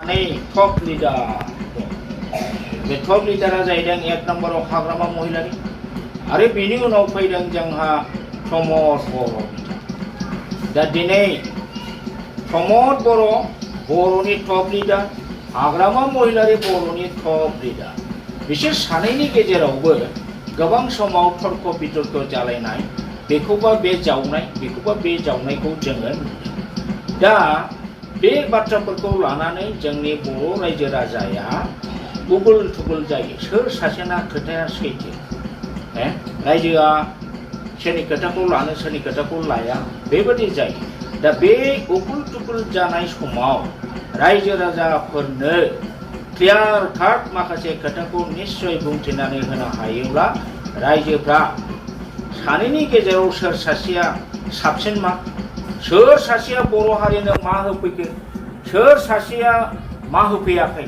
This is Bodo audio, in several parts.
टप लिडार बे टप लिडारा जाहैदों एक नम्बराव हाग्रामा महिलारि आरो बेनि उनाव फैदों जोंहा प्रमद बर' दा दिनै प्रमद बर' बर'नि टप लिडार हाग्रामा महिलारि बर'नि टप लिडार बिसोर सानैनि गेजेरावबो गोबां समाव तर्क बितर्क जालायनाय बेखौबा बे जावनाय बेखौबा बे जावनायखौ जोङो नुदों दा बे बाथ्राफोरखौ लानानै जोंनि बर' रायजो राजाया गुबुल थुबुल जायो सोर सासेना खोथाया सैथो रायजोआ सोरनि खोथाखौ लानो सोरनि खोथाखौ लाया बेबायदि जायो दा बे गुबुल थुबुल जानाय समाव रायजो राजाफोरनो क्लियार काट माखासे खोथाखौ निश्चय बुंथिनानै होनो हायोब्ला रायजोफ्रा सानैनि गेजेराव सोर सासेया साबसिन मा सोर सासेया बर' हारिनो मा होफैखो सोर सासेया मा होफैयाखै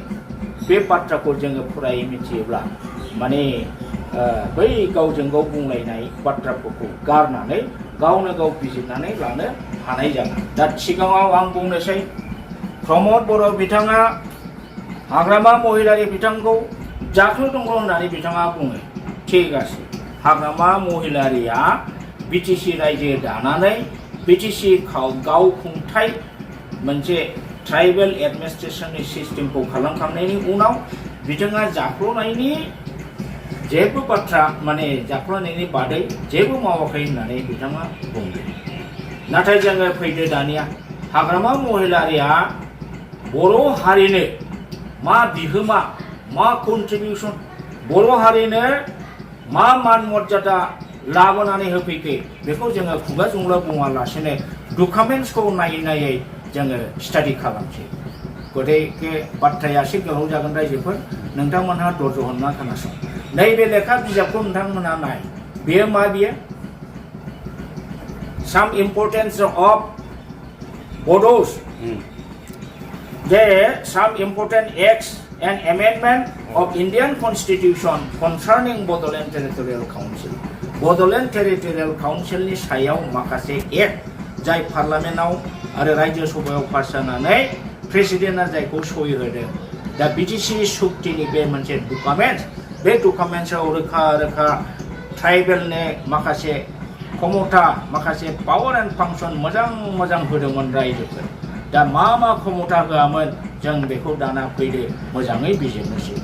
बे बाथ्राखौ जोङो फुरायै मिथियोब्ला माने बै गावजों गाव बुंलायनाय बाथ्राफोरखौ गारनानै गावनो गाव बिजिरनानै लानो हानाय जागोन दा सिगाङाव आं बुंनोसै प्रमद बर' बिथाङा हाग्रामा महिलारि बिथांखौ जाख्ल' दङ होननानै बिथाङा बुङो थिग আছে हाग्रामा महिलारिया बिटिसि रायजो दानानै बिटिसि गावखुंथाय मोनसे ट्राइबेल एडमिनिस्ट्रेशननि सिस्टेमखौ खालामखांनायनि उनाव बिथाङा जाख्ल'नायनि जेबो बाथ्रा माने जाख्ल'नायनि बादै जेबो मावाखै होननानै बिथाङा बुंदों नाथाय जोङो फैदो दानिया हाग्रामा महिलारिया बर' हारिनो मा बिहोमा मा कन्ट्रिबिउसन बर' हारिनो मा मान मर्यादा लाबोनानै होफैखो बेखौ जोङो खुगाजोंल' बुङालासेनो डकुमेन्ट्सखौ नायै नायै जोङो स्टाडि खालामसै गतिके बाथ्राया एसे गोलाव जागोन रायजोफोर नोंथांमोनहा धर्ज हरना खोनासं नैबे लेखा बिजाबखौ नोंथांमोनहा नाय बेयो मा बियो some importance of Bodos some important acts and amendment of Indian Constitution concerning Bodoland Territorial Council. Bodoland Territorial Council नि सायाव माखासे एक्ट जाय पार्लियामेन्टआव आरो राज्यो सभायाव पास जानानै प्रेसिडेन्टआ जायखौ सहि होदों दा बिटिसि सुक्तिनि बे मोनसे डकुमेन्ट बे डकुमेन्टआव रोखा रोखा ट्राइबेलनि माखासे क्षमता माखासे पावार एन्ड फांसन मोजां होदोंमोन रायजोफोर दा मा क्षमता होआमोन जों बेखौ दाना फैदो मोजाङै बिजिरनोसै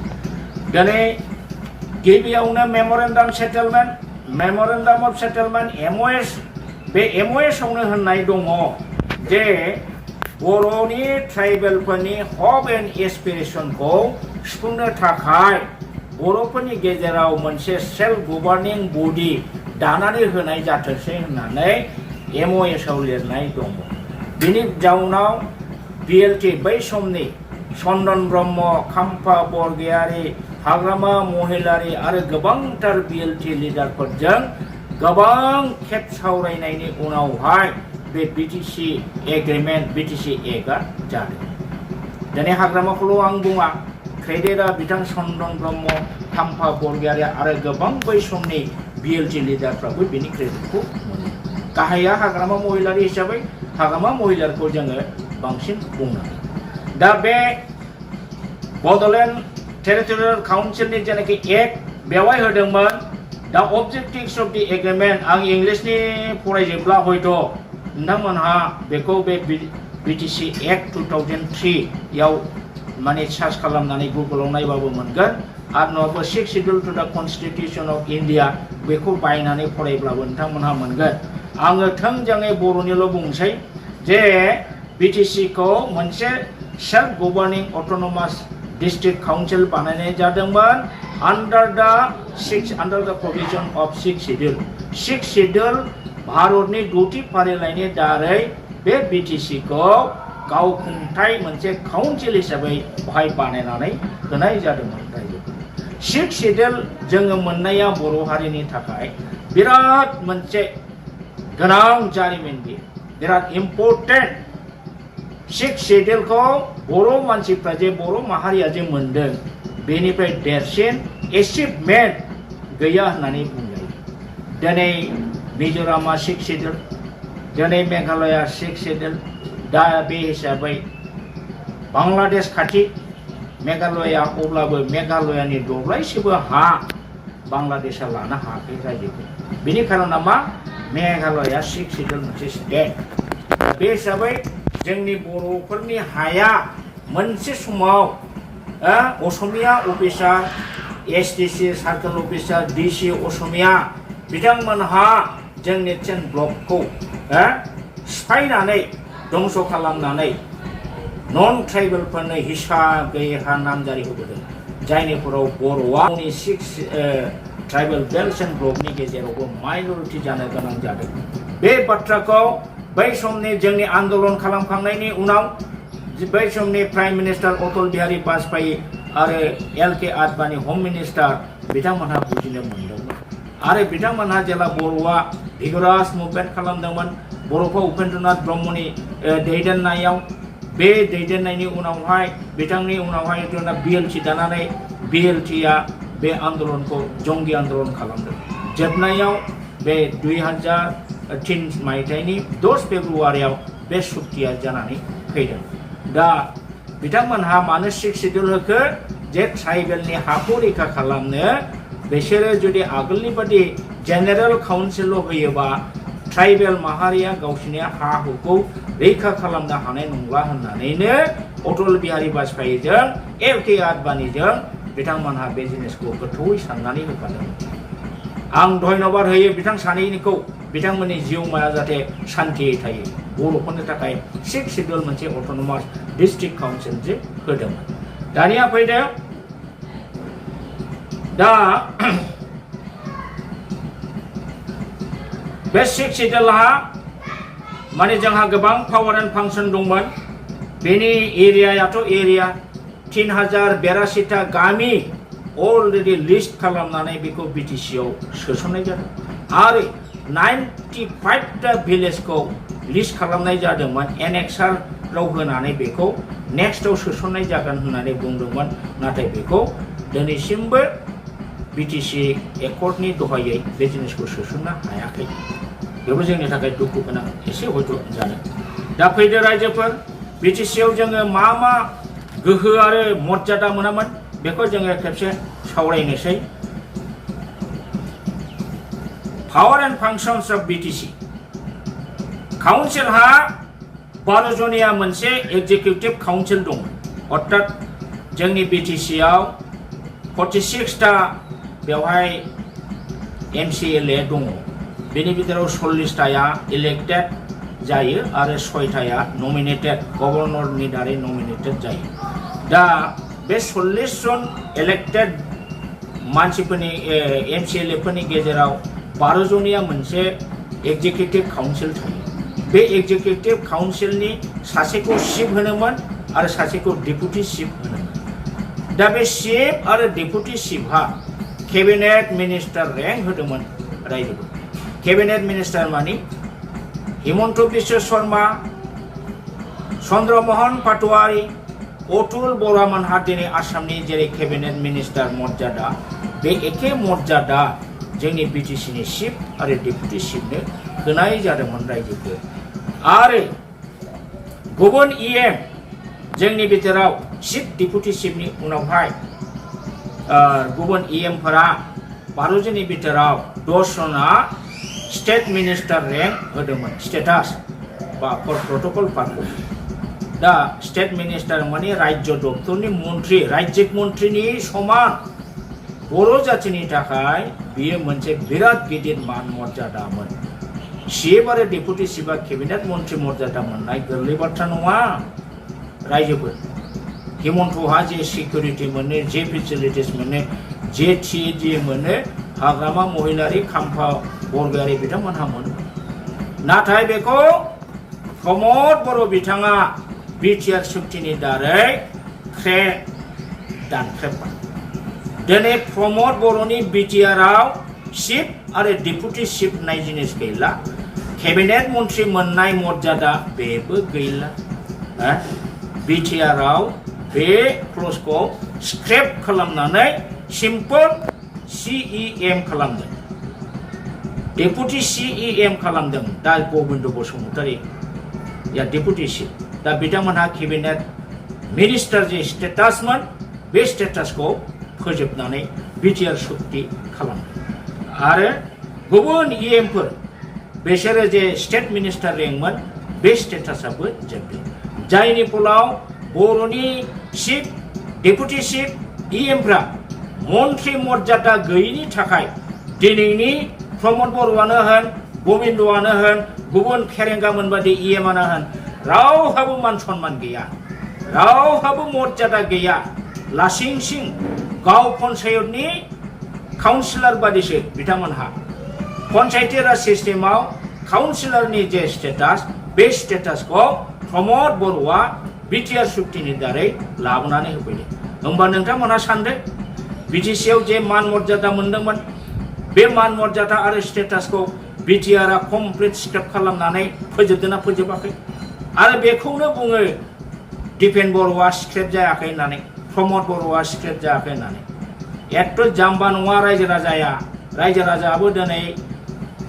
दिनै गिबियावनो मेमरेन्डाम अफ सेटेलमेन्ट एमअएस बे एमअएस आवनो होननाय दङ जे बर'नि ट्राइबेलफोरनि हब एन्ड एसपिरेशनखौ सुफुंनो थाखाय बर'फोरनि गेजेराव मोनसे सेल्फ गभार्निं बडि दानानै होनाय जाथोंसै होननानै एमअएस आव लिरनाय दङ बिनि जाउनाव बिएलटि बै समनि चन्दन ब्रह्म खाम्फा बरगयारी हाग्रामा महिलारि आरो गोबांथार बिएलटि लिडारफोरजों गोबां खेब सावरायनायनि उनावहाय बे बिटिसि एग्रिमेन्ट बिटिसि एक्टआ जादों दिनै हाग्रामाखौल' आं बुङा क्रेडिटआ बिथां चन्दन ब्रह्म खाम्फा बरगयारी आरो गोबां बै समनि बिएलटि लिडारफ्राबो बिनि क्रेडिटखौ मोनो गाहाया हाग्रामा महिलारि हिसाबै हाग्रामा महिलारिखौ जोङो बांसिन बुंनांगोन दा बे बड'लेण्ड टेरिटरियेल काउन्सिलनि जेनाखि एक्ट बेवहाय होदोंमोन दा अबजेक्टिभ्स अफ दि एग्रिमेन्ट आं इंलिसनि फरायजोबब्ला हयथ' नोंथांमोनहा बेखौ बे बिटिसि एक्ट 2003 याव माने सार्च खालामनानै गुगोलाव नायबाबो मोनगोन आरो नङाबा 6 शिड्युल टु दा कनस्टिटिउसन अफ इन्डिया बेखौ बायनानै फरायब्लाबो नोंथांमोनहा मोनगोन आङो थोंजोङै बर'निल' बुंसै जे बिटिसिखौ मोनसे सेल्फ गभार्निं अट'नमास डिस्ट्रिक्ट काउन्सिल बानायनाय जादोंमोन आन्डार द प्रोभिजन अफ 6 शिड्युल भारतनि 6थि फारिलाइनि दारै बे बिटिसिखौ गावखुंथाय मोनसे काउन्सिल हिसाबै बाहाय बानायनानै होनाय जादोंमोन 6 शिड्युल जोङो मोननाया बर' हारिनि थाखाय बिराद मोनसे गोनां जारिमिन बियो बिराद इम्पर्टेन्ट 6 शिड्युलखौ बर' मानसिफ्रा जे बर' माहारिया जे मोनदों बेनिफ्राय देरसिन एचिभमेन्ट गैया होननानै बुंजायो दिनै मिज'रामा 6 शिड्युल दिनै मेघालया 6 शिड्युल दा बे हिसाबै बांग्लादेश खाथि मेघालया अब्लाबो मेघालयानि दब्लायसेबो हा बांग्लादेशआ लानो हायाखै रायजोखौ बेनि खारना मा मेघालया 6 सिडुल मोनसे स्टेट बे हिसाबै जोंनि बर'फोरनि हाया मोनसे समाव Asamiya officer STC circle officer DC Asamiya बिथांमोनहा जोंनि 10 ब्लकखौ सिफायनानै दंस खालामनानै नन ट्राइबेलफोरनो हिसाब गैयै हा नामजारि होबोदों जायनिफोराव बर'आ 6 ट्राइबेल बेल्ट एन्ड ब्लकनि गेजेरावबो माइनरिटी जानो गोनां जादों बे बाथ्राखौ बै समनि जोंनि आन्दोलन खालामखांनायनि उनाव बै समनि प्राइम मिनिस्टार अटल बिहारी वाजपेयी आरो LK आडवाणी होम मिनिस्टार बिथांमोनहा बुजिनो मोनदोंमोन आरो बिथांमोनहा जेला बर'आ भिगरास मुभमेन्ट खालामदोंमोन बर'खौ उपेन्द्रनाथ ब्रह्मनि दैदेननायाव बे दैदेननायनि उनावहाय बिथांनि उनावहाय BLT दानानै BLTआ बे आन्दोलनखौ जंगि आन्दोलन खालामदों जोबनायाव बे 2003 मायथाइनि 10 फेब्रुवारियाव बे सुक्तिया जानानै फैदों दा बिथांमोनहा मानो 6 सिडुल होखो जे ट्राइबेलनि हाखौ रैखा खालामनो बिसोरो जुदि आगोलनि बादि जेनेरेल काउन्सिल होयोबा ट्राइबेल माहारिया गावसिनि हा हुखौ रैखा खालामनो हानाय नंला होननानैनो अटल बिहारी वाजपेयीजों LK आडवाणीजों बिथांमोनहा बे जिनिसखौ गोथौयै साननानै होखादों आं धन्यबाद होयो बिथां सानैनिखौ बिथांमोननि जिउमाया जाहाथे शान्तियै थायो बर'फोरनि थाखाय 6 सिडुल मोनसे अट'नमास डिस्ट्रिक्ट काउन्सिल जे होदोंमोन दानिया फैदों दा बे 6 सिडुलहा माने जोंहा गोबां पावार एन्ड फांसन दंमोन बेनि एरियायाथ' एरिया 3082टा गामि अलरेडि लिस्ट खालामनानै बेखौ BTCआव सोसननाय जादों आरो 95टा भिलेजखौ लिस्ट खालामनाय जादोंमोन एनेक्साराव होनानै बेखौ नेक्स्टआव सोसननाय जागोन होननानै बुंदोंमोन नाथाय बेखौ दिनैसिमबो BTC एकर्डनि दहायै बे जिनिसखौ सोसननो हायाखै बेबो जोंनि थाखाय दुखु गोनां एसे हयथ' जानो दा फैदो रायजोफोर BTCआव जोङो मा मा गोहो आरो मर्यादा मोनामोन बेखौ जोङो खेबसे सावरायनोसै power and functions of BTC काउन्सिलहा 12 जनिया मोनसे एग्जिकिउटिभ काउन्सिल दं अर्थात जोंनि BTCआव 46टा बेवहाय MCLA दङ बेनि बिथोराव 40टाया इलेक्टेड जायो आरो 6टाया नमिनेटेड गभर्नरनि दारै नमिनेटेड जायो दा बे 40 जन इलेक्टेड मानसिफोरनि MCLA फोरनि गेजेराव 12 जनिया मोनसे एग्जिकिउटिभ काउन्सिल थायो बे एग्जिकिउटिभ काउन्सिलनि सासेखौ चिफ होनोमोन आरो सासेखौ डेपुटि चिफ होनोमोन दा बे चिफ आरो डेपुटि चिफहा केबिनेट मिनिस्टार रेंक होदोंमोन रायजोखौ केबिनेट मिनिस्टार मानि हिमन्त बिश्व शर्मा चन्द्रमोहन पाटवारी अतुल बरामोनहा दिनै आसामनि जेरै केबिनेट मिनिस्टार मर्यादा बे एखे मर्यादा जोंनि BTCनि चिफ आरो डेपुटि चिफनो होनाय जादोंमोन रायजोखौ आरो गुबुन EM जोंनि बिथोराव चिफ डेपुटि चिफनि उनावहाय गुबुन EMफोरा 12 जननि बिथोराव 10 जना स्टेट मिनिस्टार रेंक होदोंमोन स्टेटास बा प्रोटोकल पार्पस दा स्टेट मिनिस्टार माने राज्य दप्तरनि मन्त्रि राज्यिक मन्त्रिनि समान बर' जातिनि थाखाय बियो मोनसे बिराद गिदिर मान मर्यादामोन चिफ आरो डेपुटि चिफआ केबिनेट मन्त्रि मर्यादा मोननाय गोरलै बाथ्रा नङा रायजोफोर हिमन्तहा जे सिकिउरिटि मोनो जे फेसिलिटिस मोनो जे TD मोनो हाग्रामा महिलारि खाम्फा बरगयारि बिथांमोनहा मोनो नाथाय बेखौ प्रमद बर' बिथाङा BTR सुक्तिनि दारै दानख्रेबबाय दिनै प्रमद बर'नि BTRआव चिफ आरो डेपुटि चिफ होननाय जिनिस गैला केबिनेट मन्त्रि मोननाय मर्यादा बेबो गैला BTRआव बे क्लजखौ स्क्रेप खालामनानै सिम्पल CEM खालामदों डेपुटि CEM खालामदों दा गबिन्द बसुमतारी या डेपुटि चिफ दा बिथांमोनहा केबिनेट मिनिस्टार जे स्टेटासमोन बे स्टेटासखौ फोजोबनानै बिटिआर सुक्ति खालामदों आरो गुबुन इएमफोर बिसोरो जे स्टेट मिनिस्टार रेंकमोन बे स्टेटासाबो जोबदों जायनि फलाव बर'नि चिफ डेपुटि चिफ इएमफ्रा मन्त्रि मर्यादा गैयैनि थाखाय दिनैनि प्रमद बर'आनो होन गोविंदआनो होन गुबुन फेरेंगामोन बादि इएमआनो होन रावहाबो मान सन्मान गैया रावहाबो मर्यादा गैया लासिं सिं गाव पन्चायतनि काउन्सिलर बादिसो बिथांमोनहा पन्चायती राज सिस्टेमाव काउन्सिलरनि जे स्टेटास बे स्टेटासखौ प्रमद बर'आ बिटिआर सुक्तिनि दारै लाबोनानै होफैदों होमबा नोंथांमोनहा सानदो बिटिसिआव जे मान मर्यादा मोनदोंमोन बे मान मर्यादा आरो स्टेटासखौ बिटिआरआ कमप्लिट स्क्रेप खालामनानै फोजोबदोंना फोजोबाखै आरो बेखौनो बुङो दिपेन बर'आ स्क्रेप जायाखै होननानै प्रमद बर'आ स्क्रेप जायाखै होननानै एथ' जाम्बा नङा रायजो राजायाबो दिनै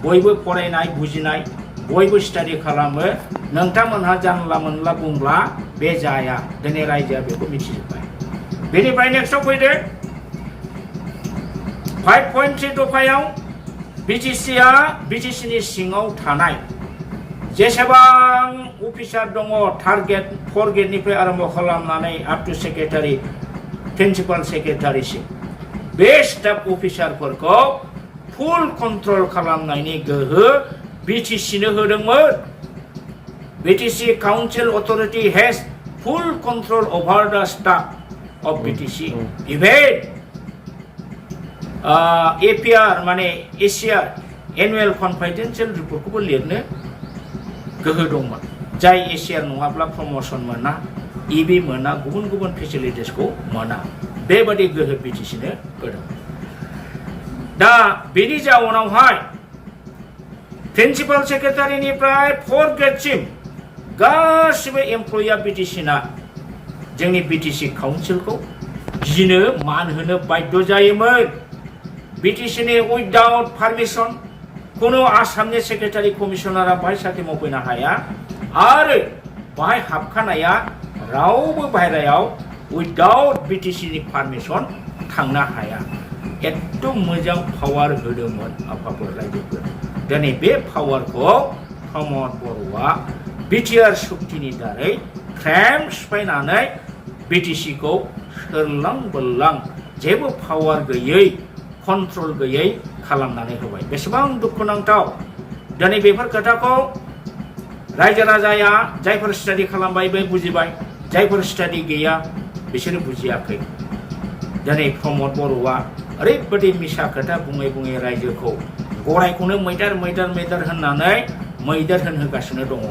बयबो फरायनाय बुजिनाय बयबो स्टाडि खालामो नोंथांमोनहा जानला मोनला बुंब्ला बे जाया दिनै रायजोआ बेखौ मिथिजोब्बाय बेनिफ्राय नेक्स्टआव फैदो 5.3 दफायाव बिटिसिनि सिङाव थानाय जेसेबां अफिसार दङ टारगेट 4 गेटनिफ्राय आरम्भ खालामनानै आप टु सेक्रेटारि प्रिन्सिपाल सेक्रेटारिसिम बे स्टाफ अफिसारफोरखौ फुल कन्ट्रल खालामनायनि गोहो बिटिसिनो होदोंमोन बिटिसि काउन्सिल अथरिटी हेज फुल कन्ट्रल ओभार द staff of BTC even APR माने एसिआर एनुवेल कनफिडेन्शियल रिपर्टखौबो लिरनो गोहो दंमोन जाय एसिआर नङाब्ला प्रमोशन मोना इबि मोना गुबुन गुबुन फेसिलिटिसखौ मोना बेबादि गोहो बिटिसिनो होदों दा बेनि जाउनावहाय प्रिन्सिपाल सेक्रेटारिनिफ्राय 4 ग्रेडसिम गासिबो एमप्लयिया बिटिसिना जोंनि बिटिसि काउन्सिलखौ गिनो मान होनो बाध्य जायोमोन बिटिसिनि उइदाउट पारमिशन कोनो आसामनि सेक्रेटारि कमिशनारा बाहाय साख्रि मावफैनो हाया आरो बाहाय हाबखानाया रावबो बाहेरायाव उइदाउट बिटिसिनि पारमिशन थांनो हाया एकदम मोजां पावार होदोंमोन आफाफोर रायजोफोर दिनै बे पावारखौ प्रमद बर'आ बिटिआर सुक्तिनि दारै फ्रेम सिफायनानै बिटिसिखौ सोरलां बोरलां जेबो पावार गैयै कन्ट्रल गैयै खालामनानै होबाय बेसेबां दुखुनांथाव दिनै बेफोर खोथाखौ रायजो राजाया जायफोर स्टाडि खालामबाय बे बुजिबाय जायफोर स्टाडि गैया बिसोरो बुजियाखै दिनै प्रमद बर'आ ओरैबायदि मिसा खोथा बुङै बुङै रायजोखौ गरायखौनो मैदेर होननानै मैदेर होनहोगासिनो दङ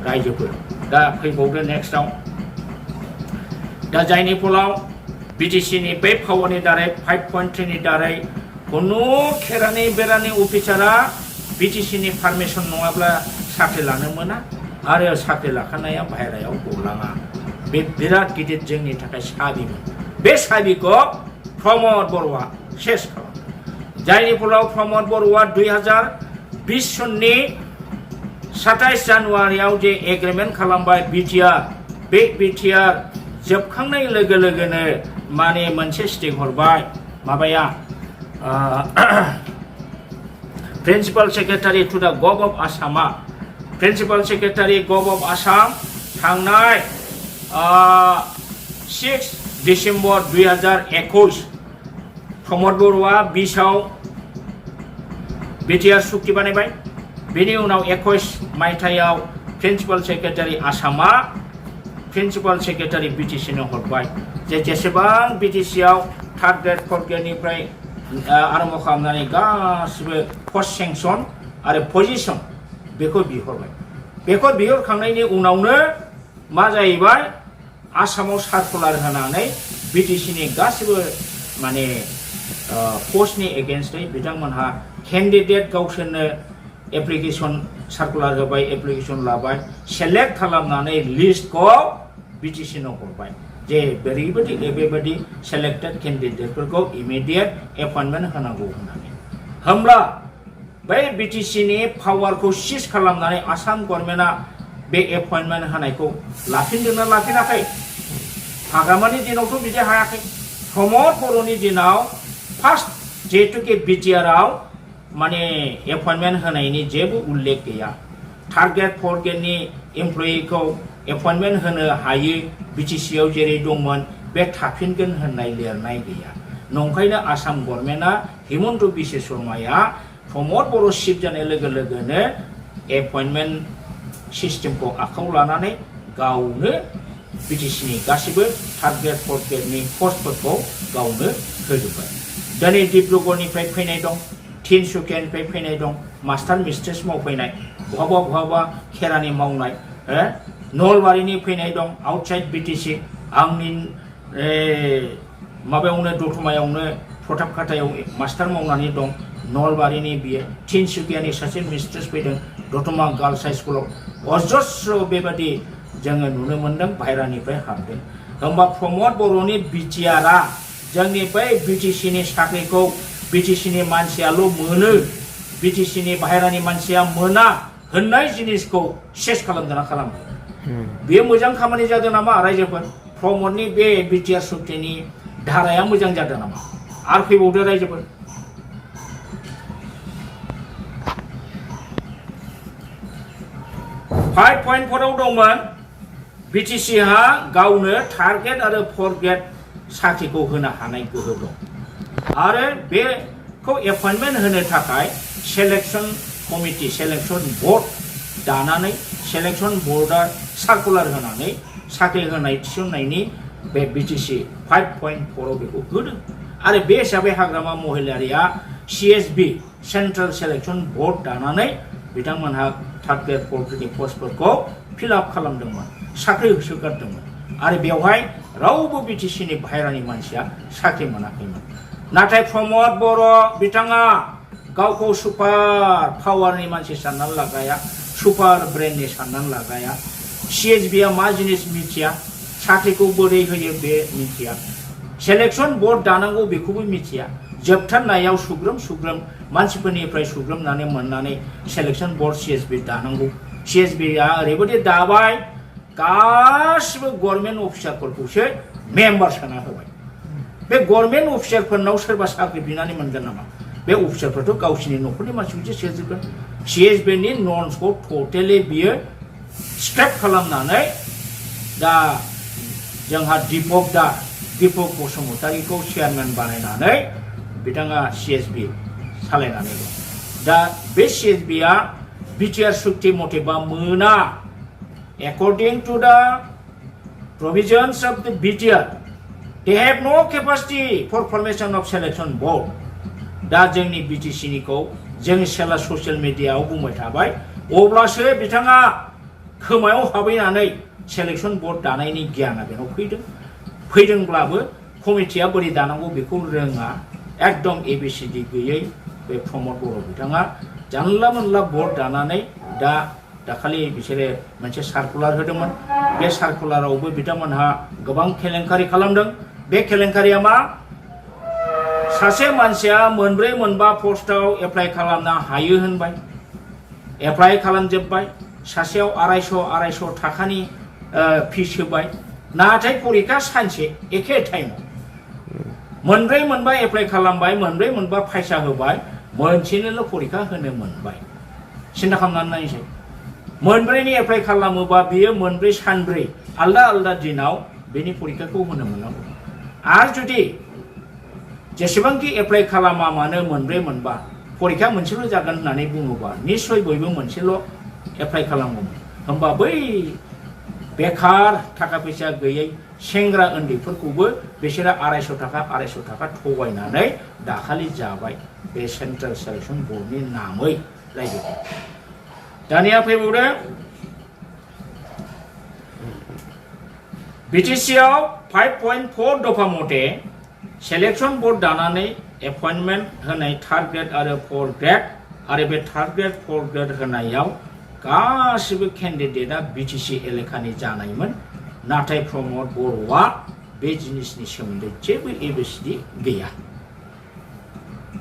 रायजोफोर दा फैबावदो नेक्स्टआव दा जायनि फलाव बिटिसिनि बे पावारनि दारै 5.3 नि दारै खुनु खेरानि बेरानि अफिसारा बिटिसिनि पारमिशन नङाब्ला साख्रि लानो मोना आरो साख्रि लाखानाया बाहेरायाव गलाङा बे बिराद गिदिर जोंनि थाखाय साबिमोन बे साबिखौ प्रमद बर'आ सेस खालामदों जायनि फलाव प्रमद बर'आ 2020 सननि 27 जानुवारियाव जे एग्रिमेन्ट खालामबाय बिटिआर बे बिटिआर जोबखांनाय लोगो लोगोनो माने मोनसे स्टेक हरबाय माबाया principal secretary to the gov of आसामा प्रिन्सिपाल सेक्रेटारि गभ अफ आसाम थांनाय 6 डिसेम्बर 2021 प्रमद बर'आ 20 आव बिटिआर सुक्ति बानायबाय बेनि उनाव 21 मायथाइयाव प्रिन्सिपाल सेक्रेटारि आसामा प्रिन्सिपाल सेक्रेटारि बिटिसिनो हरबाय जेसेबां बिटिसिआव 3 ग्रेड 4 ग्रेडनिफ्राय आरम्भ खालामनानै गासिबो पस्ट सेंसन आरो पजिशन बेखौ बिहरबाय बेखौ बिहरखांनायनि उनावनो मा जाहैबाय आसामाव सार्कुलार होनानै बिटिसिनि गासिबो माने पस्टनि एगेन्स्टै बिथांमोनहा केन्डिडेट गावसोरनो एप्लिकेशन सार्कुलार होबाय एप्लिकेशन लाबाय सेलेक्ट खालामनानै लिस्टखौ बिटिसिनो हरबाय जे बेबायदि सेलेक्टेड केन्डिडेटफोरखौ इमिडिएट एपइन्टमेन्ट होनांगौ होननानै होमब्ला बै बिटिसिनि पावारखौ सिज खालामनानै आसाम गभर्नमेन्टआ बे एपइन्टमेन्ट होनायखौ लाफिनदोंना लाफिनाखै हाग्रामानि दिनावथ' बिदि हायाखै प्रमद बर'नि दिनाव फार्स्ट जिहेतुके बिटिआरआव माने एपइन्टमेन्ट होनायनि जेबो उल्लेख गैया थार्ड ग्रेड फोर्थ ग्रेडनि एमप्लयिखौ एपइन्टमेन्ट होनो हायो बिटिसिआव जेरै दंमोन बे थाफिनगोन होननाय लिरनाय गैया नंखायनो आसाम गभर्नमेन्टआ हिमन्त बिश्व शर्माया प्रमद बर' चिफ जानाय लोगो लोगोनो एपइन्टमेन्ट सिस्टेमखौ आखायाव लानानै गावनो बिटिसिनि गासिबो थार्ड ग्रेड फोर्थ ग्रेडनि पस्टफोरखौ गावनो होजोब्बाय दिनै डिब्रुगड़निफ्राय फैनाय दं तिनसुकियानिफ्राय फैनाय दं मास्टार मिस्ट्रेस मावफैनाय बहाबा बहाबा खेरानि मावनाय नलबारिनि फैनाय दं आउटसाइड बिटिसि आंनि माबायावनो दतमायावनो प्रतापखातायाव मास्टार मावनानै दं नलबारिनि बियो तिनसुकियानि सासे मिस्ट्रेस फैदों दतमा गार्लस हाइ स्कुलाव अजस्र बेबादि जोङो नुनो मोन्दों बाहेरानिफ्राय हाबदों होमबा प्रमद बर'नि बिटिआरआ जोंनि बै बिटिसिनि साख्रिखौ बिटिसिनि मानसियाल' मोनो बिटिसिनि बाहेरानि मानसिया मोना होननाय जिनिसखौ सेस खालामदोंना खालामदों बेयो मोजां खामानि जादों नामा रायजोफोर प्रमदनि बे बिटिआर सुक्तिनि धाराया मोजां जादों नामा आरो फैबावदो रायजोफोर 5.4 आव दंमोन बिटिसिहा गावनो थार्ड ग्रेड आरो फोर्थ ग्रेड साख्रिखौ होनो हानाय गोहो दं आरो बेखौ एपइन्टमेन्ट होनो थाखाय सेलेक्शन कमिटि सेलेक्शन बोर्ड दानानै सेलेक्शन बोर्डआ सार्कुलार होनानै साख्रि होनाय थिसननायनि बे बिटिसि 5.4 आव बेखौ होदों आरो बे हिसाबै हाग्रामा महिलारिया CSB सेन्ट्रेल सेलेक्शन बोर्ड दानानै बिथांमोनहा थार्ड ग्रेड फोर्थ ग्रेडनि पस्टफोरखौ फिलआप खालामदोंमोन साख्रि होसोगारदोंमोन आरो बेवहाय रावबो बिटिसिनि बाहेरानि मानसिया साख्रि मोनाखैमोन नाथाय प्रमद बर' बिथाङा गावखौ सुपार पावारनि मानसि साननानै लागाया सुपार ब्रेननि साननानै लागाया CSBआ मा जिनिस मिथिया साख्रिखौ बोरै होयो बे मिथिया सेलेक्शन बोर्ड दानांगौ बेखौबो मिथिया जोबथारनायाव सुग्रोम मानसिफोरनिफ्राय सुग्रोमनानै मोननानै सेलेक्शन बोर्ड CSB दानांगौ CSBआ ओरैबायदि दाबाय गासिबो गभर्नमेन्ट अफिसारफोरखौसो मेम्बार सोना होबाय बे गभर्नमेन्ट अफिसारफोरनाव सोरबा साख्रि बिनानै मोनगोन नामा बे अफिसारफोरथ' गावसिनि न'खरनि मानसिखौसो सोजोबगोन CSBनि नर्म्सखौ टटेलि बियो स्क्रेप खालामनानै दा जोंहा दीपक बसुमतारीखौ चेयारमेन बानायनानै बिथाङा CSB सालायनानै दं दा बे CSBआ बिटिआर सुक्ति मथेबा मोना according to the provisions of the BTR they have no capacity for formation of selection board दा जोंनि बिटिसिनिखौ जों सेला ससियेल मिडियायाव बुंबाय थाबाय अब्लासो बिथाङा खोमायाव हाबैनानै सेलेक्शन बोर्ड दानायनि गियाना बेनाव फैदोंब्लाबो कमिटिया बोरै दानांगौ बेखौ रोङा एकदम ABCD गैयै बे प्रमद बर' बिथाङा जानला मोनला बोर्ड दानानै दाखालि बिसोरो मोनसे सार्कुलार होदोंमोन बे सार्कुलारावबो बिथांमोनहा गोबां केलेंकारि खालामदों बे केलेंकारिया मा सासे मानसिया मोनब्रै मोनबा पस्टआव एप्लाइ खालामनो हायो होनबाय एप्लाइ खालामजोब्बाय सासेयाव 250 थाखानि फिस होबाय नाथाय परिखा सानसे एखे टाइमाव मोनब्रै मोनबा एप्लाइ खालामबाय मोनब्रै मोनबा फैसा होबाय मोनसेनिल' परिखा होनो मोनबाय सिन्था खालामनानै नायसै मोनब्रैनि एप्लाइ खालामोबा बियो मोनब्रै सानब्रै आलदा दिनाव बेनि परिखाखौ होनो मोननांगौ आरो जुदि जेसेबांखि एप्लाइ खालामा मानो मोनब्रै मोनबा परिखा मोनसेल' जागोन होननानै बुङोबा निश्चय बयबो मोनसेल' एप्लाइ खालामगौमोन होमबा बै बेखार थाखा फैसा गैयै सेंग्रा उन्दैफोरखौबो बिसोरो 250 थाखा थगायनानै दाखालि जाबाय बे सेन्ट्रेल सेलेक्शन बोर्डनि नामै रायजोफोर दानिया फैबावदो बिटिसिआव 5.4 दफा मथे सेलेक्शन बोर्ड दानानै एपइन्टमेन्ट होनाय थार्ड ग्रेड आरो फोर्थ ग्रेड आरो बे थार्ड ग्रेड फोर्थ ग्रेड होनायाव गासिबो केन्डिडेटआ बिटिसि एलेकानि जानायमोन नाथाय प्रमद बर'आ बे जिनिसनि सोमोन्दै जेबो ABCD गैया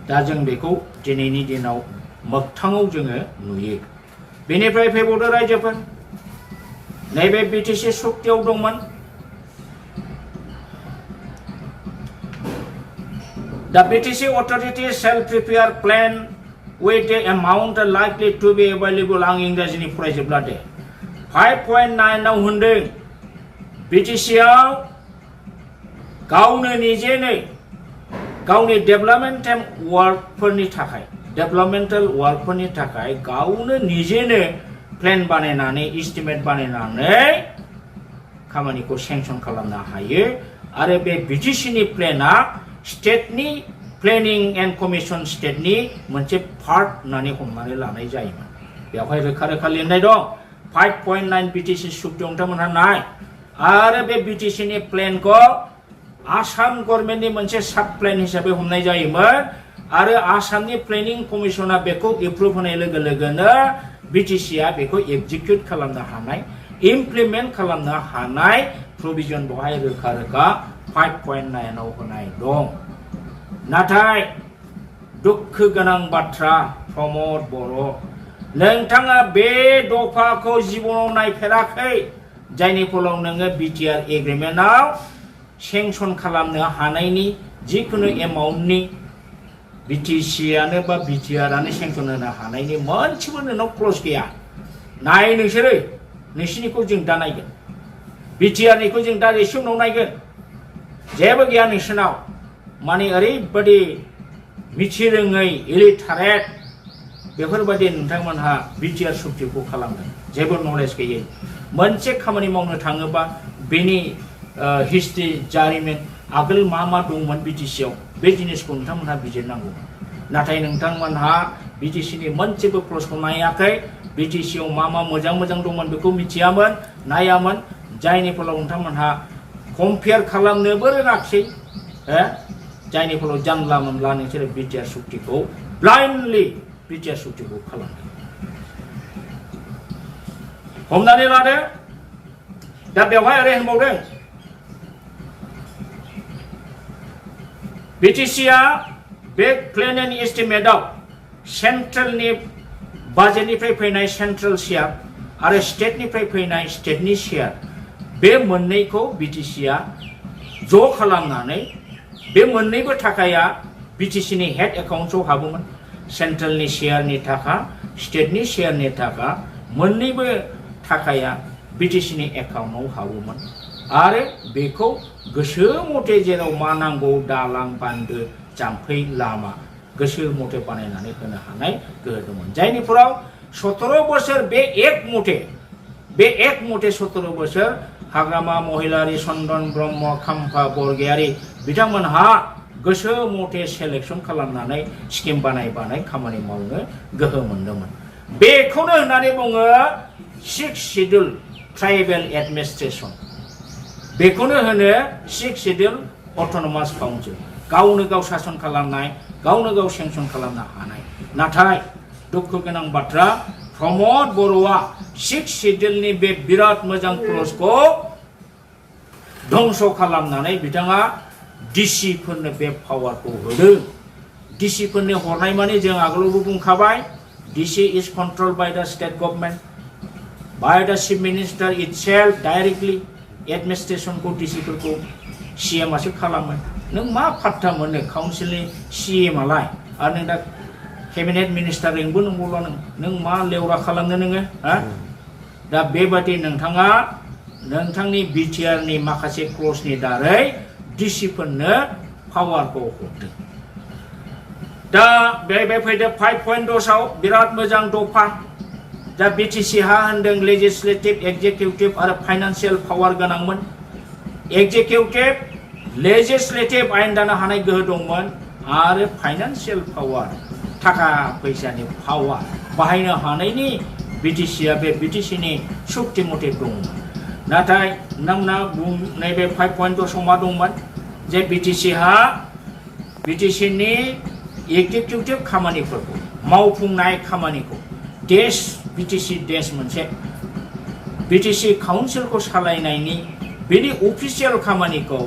दा जों बेखौ दिनैनि दिनाव मोगथाङाव जोङो नुयो बेनिफ्राय फैबावदो रायजोफोर नैबे बिटिसि सुक्तियाव दंमोन The BTC authorities shall prepare plan with the amount likely to be available आं इंराजिनि फरायजोबला दे 5.9 आव होनदों BTC आव गावनो निजेनो गावनि डेभेलपमेन्टेल वर्कफोरनि थाखाय गावनो निजेनो प्लेन बानायनानै एस्टिमेट बानायनानै खामानिखौ सेंसन खालामनो हायो आरो बे BTCनि प्लेनआ स्टेटनि प्लेनिं एन्ड कमिसन स्टेटनि मोनसे पार्ट होननानै हमनानै लानाय जायोमोन बेवहाय रोखा रोखा लिरनाय दं 5.9 BTC सुक्ति नोंथांमोनहा नाय आरो बे BTCनि प्लेनखौ आसाम गभर्नमेन्टनि मोनसे साब प्लेन हिसाबै हमनाय जायोमोन आरो आसामनि प्लेनिं कमिसना बेखौ एप्रुभ होनाय लोगो लोगोनो BTCआ बेखौ एग्जिक्युट खालामनो हानाय इमप्लिमेन्ट खालामनो हानाय प्रभिजन बेवहाय रोखा रोखा 5.9 आव होनाय दं नाथाय दुखु गोनां बाथ्रा प्रमद बर' नोंथाङा बे दफाखौ जिबनाव नायफेराखै जायनि फलाव नोङो BTR एग्रिमेन्टआव सेंसन खालामनो हानायनि जिखुनु एमाउन्टनि BTCआनो बा BTRआनो सेंसन होनो हानायनि मोनसेबो नोंनाव क्लज गैया नाय नोंसोरो नोंसिनिखौ जों दा नायगोन BTRनिखौ जों दा एसे उनाव नायगोन जेबो गैया नोंसोरनाव माने ओरैबादि मिथिरोङै इलिटारेट बेफोरबादि नोंथांमोनहा BTR सुक्तिखौ खालामदों जेबो नलेज गैयै मोनसे खामानि मावनो थाङोबा बेनि हिस्ट्रि जारिमिन आगोल मा दंमोन BTCआव बे जिनिसखौ नोंथांमोनहा बिजिरनांगौ नाथाय नोंथांमोनहा BTCनि मोनसेबो क्लजखौ नायाखै BTCआव मा मोजां दंमोन बेखौ मिथियामोन नायामोन जायनि फलाव नोंथांमोनहा कम्पेयार खालामनोबो रोङाखै जायनि फलाव जानला मोनला नोंसोर BTR सुक्तिखौ ब्लाइन्डलि BTR सुक्तिखौ खालामदों हमनानै लादो दा बेवहाय ओरै होनबावदों BTCआ बे प्लेन एन्ड एस्टिमेटआव सेन्ट्रेलनि बाजेटनिफ्राय फैनाय सेन्ट्रेल शेयार आरो स्टेटनिफ्राय फैनाय स्टेटनि शेयार बे मोननैखौ BTCआ ज' खालामनानै बे मोननैबो थाखाया BTCनि हेड एकाउन्टआव हाबोमोन सेन्ट्रेलनि शेयारनि थाखा स्टेटनि शेयारनि थाखा मोननैबो थाखाया BTCनि एकाउन्टआव हाबोमोन आरो बेखौ गोसो मथे जेराव मा नांगौ दालां बान्दो जाम्फै लामा गोसो मथे बानायनानै होनो हानाय गोहो दंमोन जायनि फराव 17 बोसोर बे एक मथे 17 बोसोर हाग्रामा महिलारि चन्दन ब्रह्म खाम्फा बरगयारि बिथांमोनहा गोसो मथे सेलेक्सन खालामनानै स्किम बानाय खामानि मावनो गोहो मोनदोंमोन बेखौनो होननानै बुङो 6 शिड्युल ट्राइबेल एडमिनिस्ट्रेशन बेखौनो होनो 6 शिड्युल अट'नमास काउन्सिल गावनो गाव सासन खालामनाय गावनो गाव सेंसन खालामनो हानाय नाथाय दुखु गोनां बाथ्रा प्रमद बर'आ 6 शिड्युलनि बे बिराद मोजां क्लजखौ धंस खालामनानै बिथाङा डिसिफोरनो बे पावारखौ होदों डिसिफोरनो हरनाय माने जों आगोलावबो बुंखाबाय DC is controlled by the state government by the chief minister itself directly एडमिनिस्ट्रेशनखौ डिसिफोरखौ CM आसो खालामो नों मा फात्ता मोनो काउन्सिलनि CM आलाय आरो नों दा केबिनेट मिनिस्टारजोंबो नंगौला नों मा लेवरा खालामनो नोङो दा बेबादि नोंथाङा नोंथांनि BTRनि माखासे क्लजनि दारै डिसिफोरनो पावारखौ हरदों दा बे फैदो 5.10 आव बिराद मोजां दफा दा BTC हा होनदों लेजिस्लेटिभ एक्जिकिउटिभ आरो फाइनान्सियेल पावार गोनांमोन एक्जिकिउटिभ लेजिस्लेटिभ आयेन दानो हानाय गोहो दंमोन आरो फाइनान्सियेल पावार थाखा फैसानि पावार बाहायनो हानायनि BTCआ बे BTCनि सुक्ति मथे दंमोन नाथाय नोंना नैबे 5.10 मा दंमोन जे BTCनि एक्जिकिउटिभ खामानिफोरखौ मावफुंनाय खामानिखौ BTC देश मोनसे BTC काउन्सिलखौ सालायनायनि बेनि अफिसियेल खामानिखौ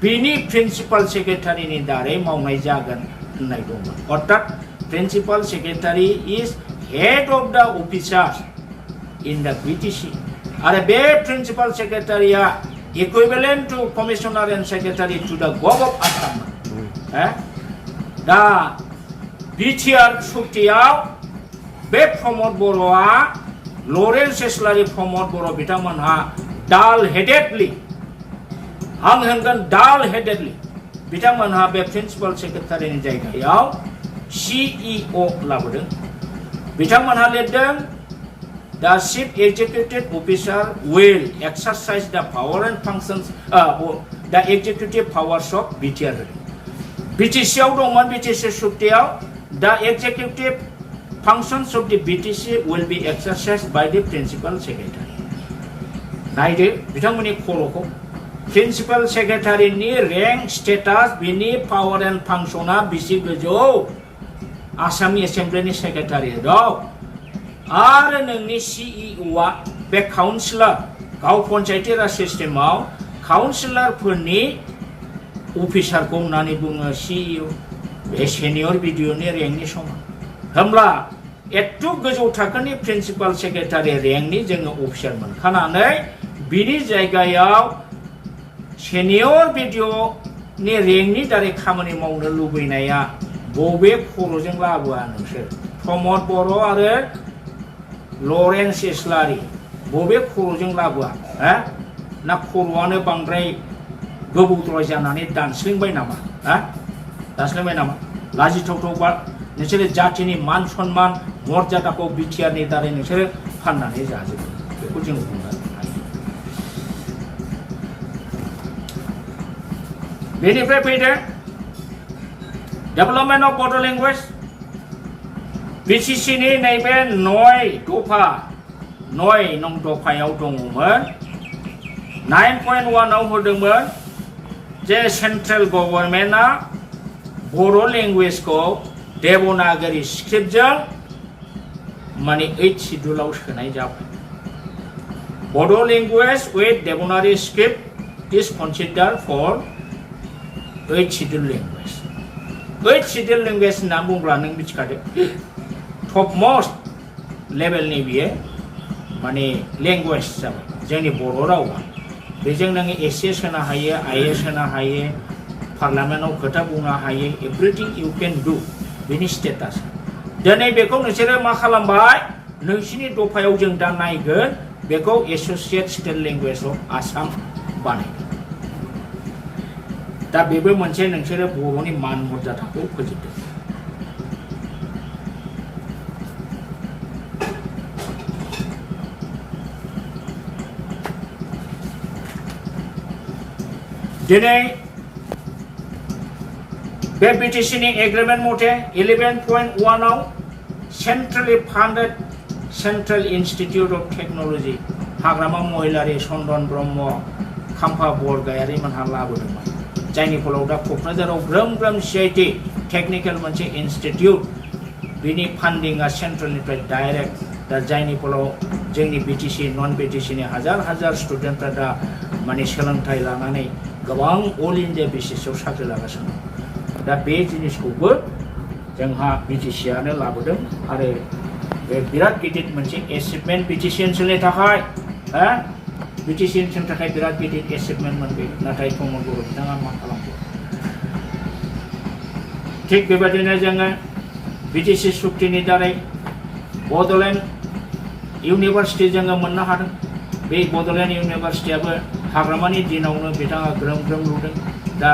बेनि प्रिन्सिपाल सेक्रेटारिनि दारै मावनाय जागोन होननाय दंमोन अर्थात principal secretary is head of the officers in the BTC आरो बे प्रिन्सिपाल सेक्रेटारिया equivalent to commissioner and secretary to the gov of Assam दा बिटिआर सुक्तियाव बे प्रमद बर'आ लरेन्स इस्लारि प्रमद बर' बिथांमोनहा डाल हेडेडलि आं होनगोन डाल हेडेडलि बिथांमोनहा बे प्रिन्सिपाल सेक्रेटारिनि जायगायाव CEO लाबोदों बिथांमोनहा लिरदों The chief executive officer will exercise the power and functions the executive powers of BTR BTC आव दंमोन BTC सुक्तियाव The executive functions of the BTC will be exercised by the principal secretary नायदो बिथांमोननि खर'खौ प्रिन्सिपाल सेक्रेटारिनि रेंक स्टेटास बिनि पावार एन्ड फांसना बिसि गोजौ आसामनि एसेम्ब्लिनि सेक्रेटारि दं आरो नोंनि CEOआ बे काउन्सिलर गाव पन्चायती राज सिस्टेमाव काउन्सिलरफोरनि अफिसारखौ होननानै बुङो CEO बे सेनियर BDOनि रेंकनि समान होमब्ला एथ' गोजौ थाखोनि प्रिन्सिपाल सेक्रेटारि रेंकनि जोङो अफिसार मोनखानानै बिनि जायगायाव सेनियर BDOनि रेंकनि दारै खामानि मावनो लुबैनाया बबे खर'जों लाबोआ नोंसोर प्रमद बर' आरो लरेन्स इस्लारि बबे खर'जों लाबोआ ना खर'आनो बांद्राय गोबौद्राय जानानै दानस्लिंबाय नामा दानस्लिंबाय नामा लाजिथावथावबा नोंसोरो जातिनि मान सन्मान मर्यादाखौ बिटिआरनि दारै नोंसोरो फाननानै जाजोबो बेखौ जों बुंनो हायो बेनिफ्राय फैदो डेभेलपमेन्ट अफ बड' लेंगुवेज BCCनि नैबे 9 नं दफायाव दङमोन 9.1 आव होदोंमोन जे सेन्ट्रेल गभर्नमेन्टआ बर' लेंगुवेजखौ देवनागरी स्क्रिप्टजों माने 8 शिड्युलाव सोनाय जाबाय Bodo' language with Devanagari script is considered for 8 schedule language 8 schedule language होनना बुंब्ला नों मिथिखादो टप मोस्ट लेभेलनि बियो माने लेंगुवेज जाबाय जोंनि बर' रावा बेजों नोङो एसएस होनो हायो आईएएस होनो हायो पार्लामेन्टआव खोथा बुंनो हायो एभ्रिथिं इउ केन डु बेनि स्टेटास दिनै बेखौ नोंसोरो मा खालामबाय नोंसिनि दफायाव जों दा नायगोन बेखौ associate state language of Assam बानायगोन दा बेबो मोनसे नोंसोरो बर'नि मान मर्यादाखौ फोजोबदों दिनै बे BTCनि एग्रिमेन्ट मथे 11.1 आव सेन्ट्रेलि फान्डेड सेन्ट्रेल इन्स्टिटिउट अफ टेक्न'लजि हाग्रामा महिलारि चन्दन ब्रह्म खाम्फा बरगयारि मोनहा लाबोदोंमोन जायनि फलाव दा क'क्राझाराव ग्रोम ग्रोम CIT टेक्निकेल मोनसे इन्स्टिटिउट बिनि फान्डिंआ सेन्ट्रेलनिफ्राय डाइरेक्ट दा जायनि फलाव जोंनि BTC नन BTCनि हाजार स्टुडेन्टफ्रा दा माने सोलोंथाइ लानानै गोबां अल इन्डिया बेसिसआव साख्रि लागासिनो दा बे जिनिसखौबो जोंहा BTCआनो लाबोदों आरो बे बिराद गिदिर मोनसे एचिभमेन्ट BTC ओनसोलनि थाखाय BTC ओनसोलनि थाखाय बिराद गिदिर एचिभमेन्टमोन बे नाथाय प्रमद बर' बिथाङा मा खालामखो थिग बेबायदिनो जोङो BTC सुक्तिनि दारै बड'लेण्ड इउनिभार्सिटि जोङो मोननो हादों बे बड'लेण्ड इउनिभार्सिटियाबो हाग्रामानि दिनावनो बिथाङा ग्रोम ग्रोम लुदों दा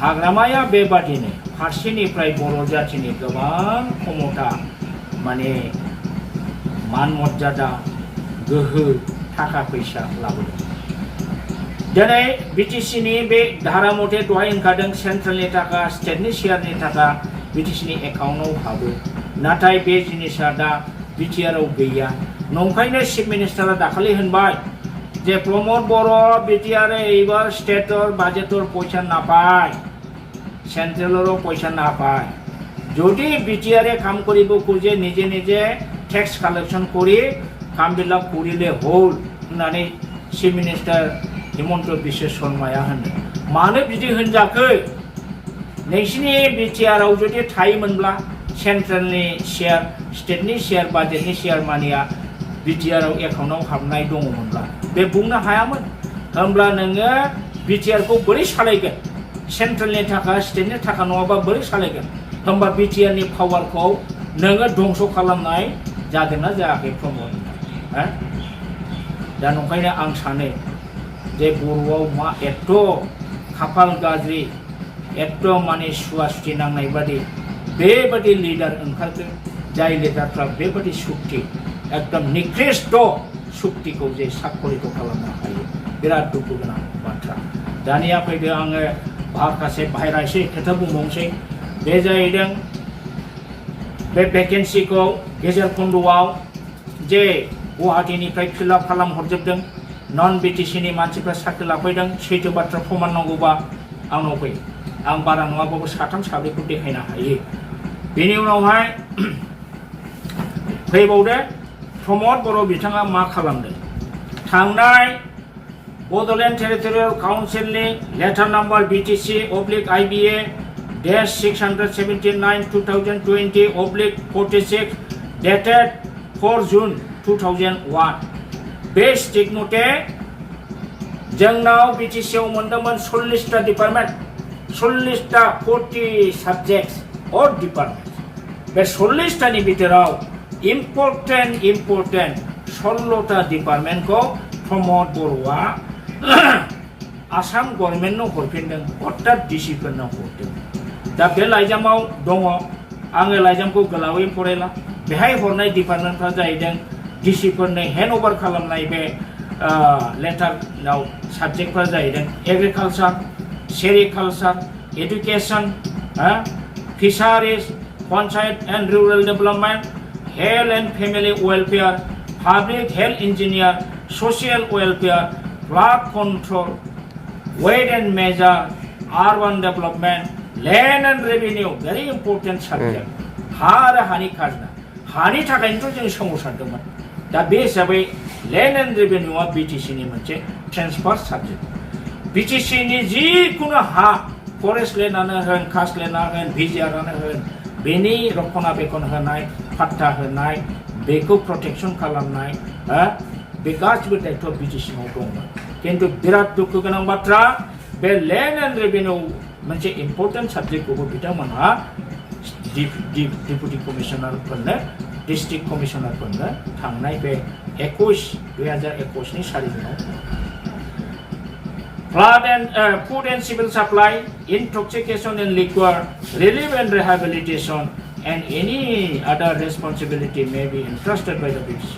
हाग्रामाया बेबादिनो फारसेनिफ्राय बर' जातिनि गोबां क्षमता माने मान मर्यादा गोहो थाखा फैसा लाबोदों दिनै BTCनि बे धारा मथे दहाय ओंखारदों सेन्ट्रेलनि थाखा स्टेटनि शेयारनि थाखा BTCनि एकाउन्टआव हाबो नाथाय बे जिनिसा दा BTRआव गैया नंखायनो चिफ मिनिस्टारा दाखालि होनबाय যে প্রমোদ বড় BTR এইবার স্টেটর বাজেটর পয়সা না পায় সেন্ট্রেলরও পয়সা না পায় যদি BTR কাম করিব খুঁজে নিজে নিজে ট্যাক্স কালেকশন করে কামবিলাক করিলে হল होननानै চিফ মিনিস্টার হিমন্ত বিশ্ব শর্মাया होनदों मानो बिदि होनजाखै नोंसिनि BTRआव जुदि थायोमोनब्ला सेन्ट्रेलनि शेयार स्टेटनि शेयार बाजेटनि शेयार मानिया BTRआव एकाउन्टआव हाबनाय दङमोनब्ला बे बुंनो हायामोन होमब्ला नोङो BTRखौ बोरै सालायगोन सेन्ट्रेलनि थाखा स्टेटनि थाखा नङाबा बोरै सालायगोन होमबा बिटिआर नि पावारखौ नोङो दंस खालामनाय जादोंना जायाखै प्रमद हो दा नंखायनो आं सानो जे बर'आव मा एथ' खाफाल गाज्रि एथ' माने सुवा सुथि नांनाय बादि बेबादि लिडार ओंखारदों जाय लिडारफ्रा बेबादि सुक्ति एकदम निकृष्ट सुक्तिखौ जे साखरिखौ खालामनो हायो बिराद दुखु गोनां बाथ्रा दानिया फैदो आङो माखासे बाहेरा एसे खोथा बुंबावनोसै बे जाहैदों बे भेकेन्सिखौ गेजेर खन्द'आव जे गुवाहाटीनिफ्राय फिलआप खालाम हरजोबदों नन बिटिसिनि मानसिफ्रा साख्रि लाफैदों सैथो बाथ्रा प्रमाण नांगौबा आंनाव फै आं बारा नङाबाबो साथाम साब्रैखौ देखायनो हायो बेनि उनावहाय फैबावदो प्रमद बर' बिथाङा मा खालामदों थांनाय बड'लेण्ड टेरिटरियेल काउन्सिलनि letter number BTC/IBA -679/2020/46 dated 4 June 2001 बे स्टिक मथे जोंनाव BTCआव मोनदोंमोन 40टा डिपार्टमेन्ट 40टा 40 साबजेक्ट्स और डिपार्टमेन्ट बे 40टानि बिथोराव इम्पर्टेन्ट 16टा डिपार्टमेन्टखौ प्रमद बर'आ आसाम गभर्नमेन्टनो हरफिनदों अर्थात डिसिफोरनो हरदों दा बे लाइजामाव दङ आङो लाइजामखौ गोलावै फरायला बेहाय हरनाय डिपार्टमेन्टफ्रा जाहैदों डिसिफोरनो हेन्ड अभार खालामनाय बे लेटाराव साबजेक्टफ्रा जाहैदों agriculture sericulture education fisheries panchayat and rural development health and family welfare public health engineer social welfare flood control weight and measure urban development land and revenue very important subject हा आरो हानि खाजोना हानि थाखायनोथ' जों सोमावसारदोंमोन दा बे हिसाबै लैंड एंड रेवेन्यूआ BTCनि मोनसे ट्रेन्सफार सब्जेक्ट BTCनि जिखुनु हा फरेस्ट लेन्डआनो होन कास्ट लेन्डआनो होन VGRआनो होन बेनि रक्षणाबेक्षण होनाय पाट्टा होनाय बेखौ प्रटेक्शन खालामनाय बे गासिबो दायित्व BTCआव दंमोन किन्तु बिराद दुखु गोनां बाथ्रा बे लैंड एंड रेवेन्यू मोनसे इम्पोर्टेन्ट सब्जेक्टखौबो बिथांमोनहा डिप्युटी कमिशनारफोरनो डिस्ट्रिक्ट कमिशनारफोरनो थांनाय बे 2021 नि 4 जुनाव Flood and food and civil supply, intoxication and liquor, relief and rehabilitation, and any other responsibility may be entrusted by the BTC.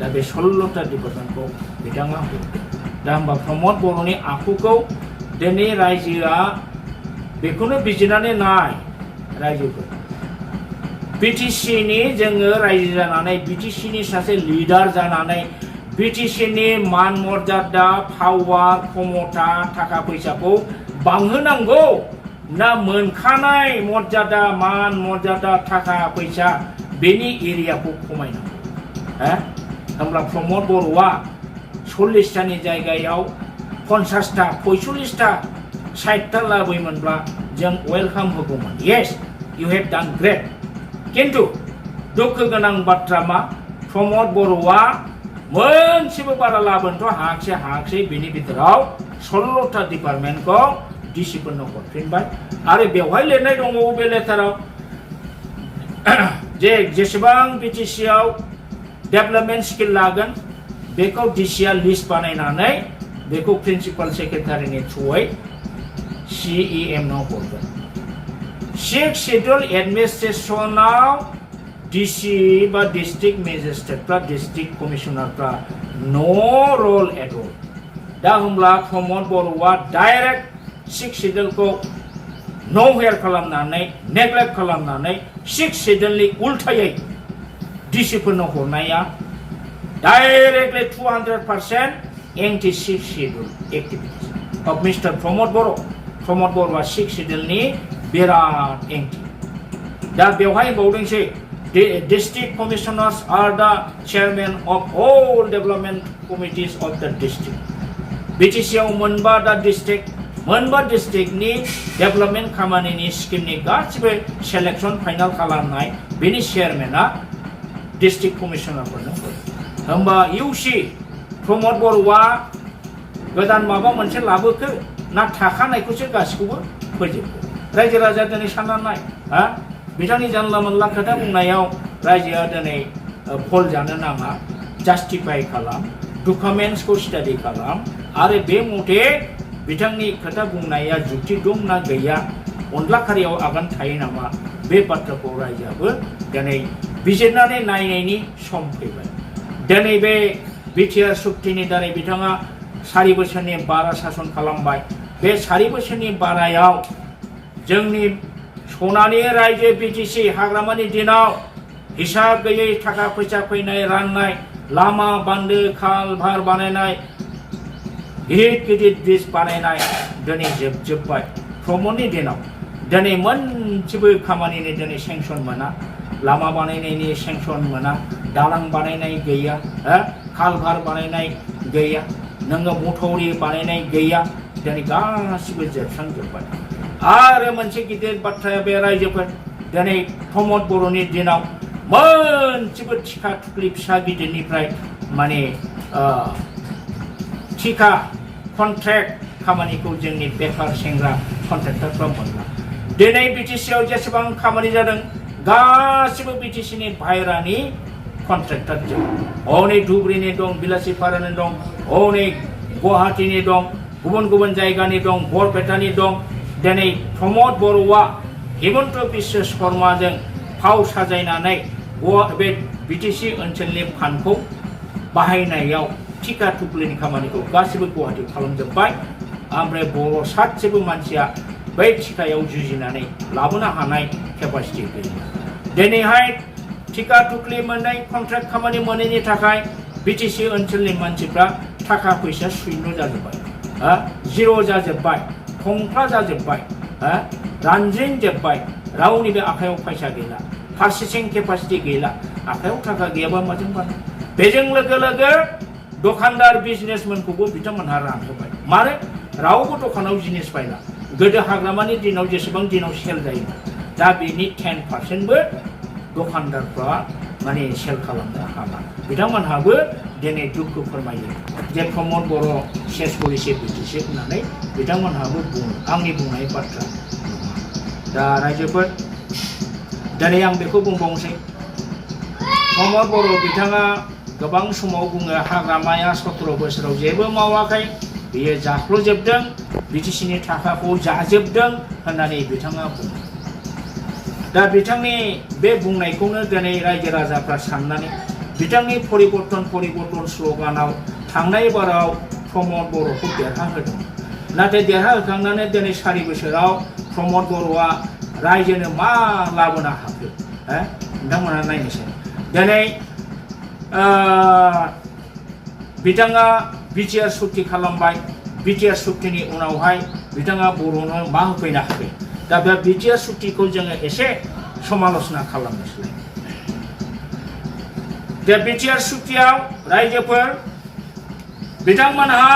दा बे 16टा डिपार्टमेन्टखौ बिथाङा हरदों दा होमबा प्रमद बर'नि आखुखौ दिनै रायजोआ बेखौनो बिजिरनानै नाय रायजोफोर BTCनि जोङो रायजो जानानै BTCनि सासे लिडार जानानै BTCनि मान मर्यादा पावार क्षमता थाखा फैसाखौ बांहोनांगौ ना मोनखानाय मर्यादा मान मर्यादा थाखा फैसा बेनि एरियाखौ खमायनांगौ होमब्ला प्रमद बर'आ 40टानि जायगायाव 50टा 45टा 60टा लाबोयोमोनब्ला जों वेलकाम होगौमोन yes you have Don great किन्तु दुखु गोनां बाथ्रा मा प्रमद बर'आ मोनसेबो बारा लाबोनोथ' हायाखिसै बिनि बिथोराव 16टा डिपार्टमेन्टखौ डिसिफोरनो हरफिनबाय आरो बेवहाय लिरनाय दङ बे लेटाराव जे जेसेबां BTCआव डेभलपमेन्ट स्किल लागोन बेखौ DCआ लिस्ट बानायनानै बेखौ प्रिन्सिपाल सेक्रेटारिनि थ्रुयै CEM नाव हरगोन 6 शेड्यूल एडमिनिस्ट्रेशनाव DC बा डिस्ट्रिक्ट मेजिस्ट्रेटफ्रा डिस्ट्रिक्ट कमिशनारफ्रा नो रोल एट ऑल दा होमब्ला प्रमद बर'आ डाइरेक्ट 6 शेड्यूलखौ नो हेयार खालामनानै नेग्लेक्ट खालामनानै 6 शेड्यूलनि उल्टायै डिसिफोरनो हरनाया directly 200% anti 6 schedule activities of mister Pramod बर'आ 6 शेड्यूलनि बिराद एंटी दा बेवहाय बावदोंसै The district commissioners are the chairman of all development committees of the district. BTCआव मोनबा डिस्ट्रिक्टनि डेभलपमेन्ट खामानिनि स्किमनि गासिबो सेलेक्शन फाइनाल खालामनाय बेनि चेयारमेना डिस्ट्रिक्ट कमिशनारफोरनो हरो होमबा UC प्रमद बर'आ गोदान माबा मोनसे लाबोखो ना थाखानायखौसो गासिखौबो फोजोबो रायजो राजा दिनै साननानै नाय बिथांनि जानला मोनला खोथा बुंनायाव रायजोआ दिनै फल जानो नाङा जास्टिफाइ खालाम डकुमेन्ट्सखौ स्टाडि खालाम आरो बे मथे बिथांनि खोथा बुंनाया जुक्ति दं ना गैया अनला खारियाव आगान थायो नामा बे बाथ्राखौ रायजोआबो दिनै बिजिरनानै नायनायनि सम फैबाय दिनै बे बिटिआर सुक्तिनि दारै बिथाङा 4 बोसोरनि बारा सासन खालामबाय बे 4 बोसोरनि बारायाव जोंनि सनानि रायजो बिटिसि हाग्रामानि दिनाव हिसाब गैयै थाखा फैसा फैनाय राननाय लामा बान्दो खाल भार बानायनाय गिदिर ब्रिज बानायनाय दिनै जोबजोब्बाय प्रमदनि दिनाव दिनै मोनसेबो खामानिनि दिनै सेंसन मोना लामा बानायनायनि सेंसन मोना दालां बानायनाय गैया खालभार बानायनाय गैया नोङो मथौरि बानायनाय गैया दिनै गासिबो जोबस्रांजोब्बाय आरो मोनसे गिदिर बाथ्राया बे रायजोफोर दिनै प्रमद बर'नि दिनाव मोनसेबो थिखा थुख्लि फिसा गिदिरनिफ्राय माने थिखा कन्ट्रेक्ट खामानिखौ जोंनि बेकार सेंग्रा कन्ट्रेक्टरफ्रा मोनला दिनै बिटिसिआव जेसेबां खामानि जादों गासिबो बिटिसिनि बाहेरानि कन्ट्रेक्टर जों हनै धुबुरीनि दं बिलासिपारानि दं हनै गुवाहाटीनि दं गुबुन गुबुन जायगानि दं बरपेटानि दं दिनै प्रमद बर'आ हिमन्त बिश्व शर्माजों फाव साजायनानै बे बिटिसि ओनसोलनि फान्डखौ बाहायनायाव थिखा थुख्लिनि खामानिखौ गासिबो गुवाहाटीआव खालामजोब्बाय ओमफ्राय बर' सासेबो मानसिया बै थिखायाव जुजिनानै लाबोनो हानाय केपासिटि गैया दिनैहाय थिखा थुख्लि मोननाय कन्ट्रेक्ट खामानि मोनैनि थाखाय बिटिसि ओनसोलनि मानसिफ्रा थाखा फैसा शून्य जाजोब्बाय जिर' जाजोब्बाय खंख्ला जाजोब्बाय रानज्रिंजोब्बाय रावनिबो आखायाव फैसा गैला फारसेथिं केपासिटि गैला आखायाव थाखा गैयाबा माजों बानो बेजों लोगो लोगो दखानदार बिजनेसमेनखौबो बिथांमोनहा रानहोबाय मानो रावबो दखानाव जिनिस बायला गोदो हाग्रामानि दिनाव जेसेबां दिनाव सेल जायोमोन दा बेनि 10%बो दखानदारफ्रा माने सेल खालामनो हाला बिथांमोनहाबो दिनै दुखु फोरमायो जे प्रमद बर' सेस पलिसि बिटिसि होननानै बिथांमोनहाबो बुङो आंनि बुंनाय बाथ्रा दा रायजोफोर दिनै आं बेखौ बुंबावनोसै प्रमद बर' बिथाङा गोबां समाव बुङो हाग्रामाया 17 बोसोराव जेबो मावाखै बियो जाख्ल'जोबदों बिटिसिनि थाखाखौ जाजोबदों होननानै बिथाङा बुङो दा बिथांनि बे बुंनायखौनो दिनै रायजो राजाफ्रा साननानै बिथांनि परिबर्तन स्ल'गानाव थांनाय बाराव प्रमद बर'खौ देरहाहोदों नाथाय देरहाहोखांनानै दिनै 4 बोसोराव प्रमद बर'आ रायजोनो मा लाबोनो हाखो नोंथांमोना नायनोसै दिनै बिथाङा बिटिआर सुक्ति खालामबाय बिटिआर सुक्तिनि उनावहाय बिथाङा बर'नो मा होफैनो हाखो दा बे बिटिआर सुक्तिखौ जोङो एसे समाल'सना खालामनोसै दा बिटिआर सुक्तियाव रायजोफोर बिथांमोनहा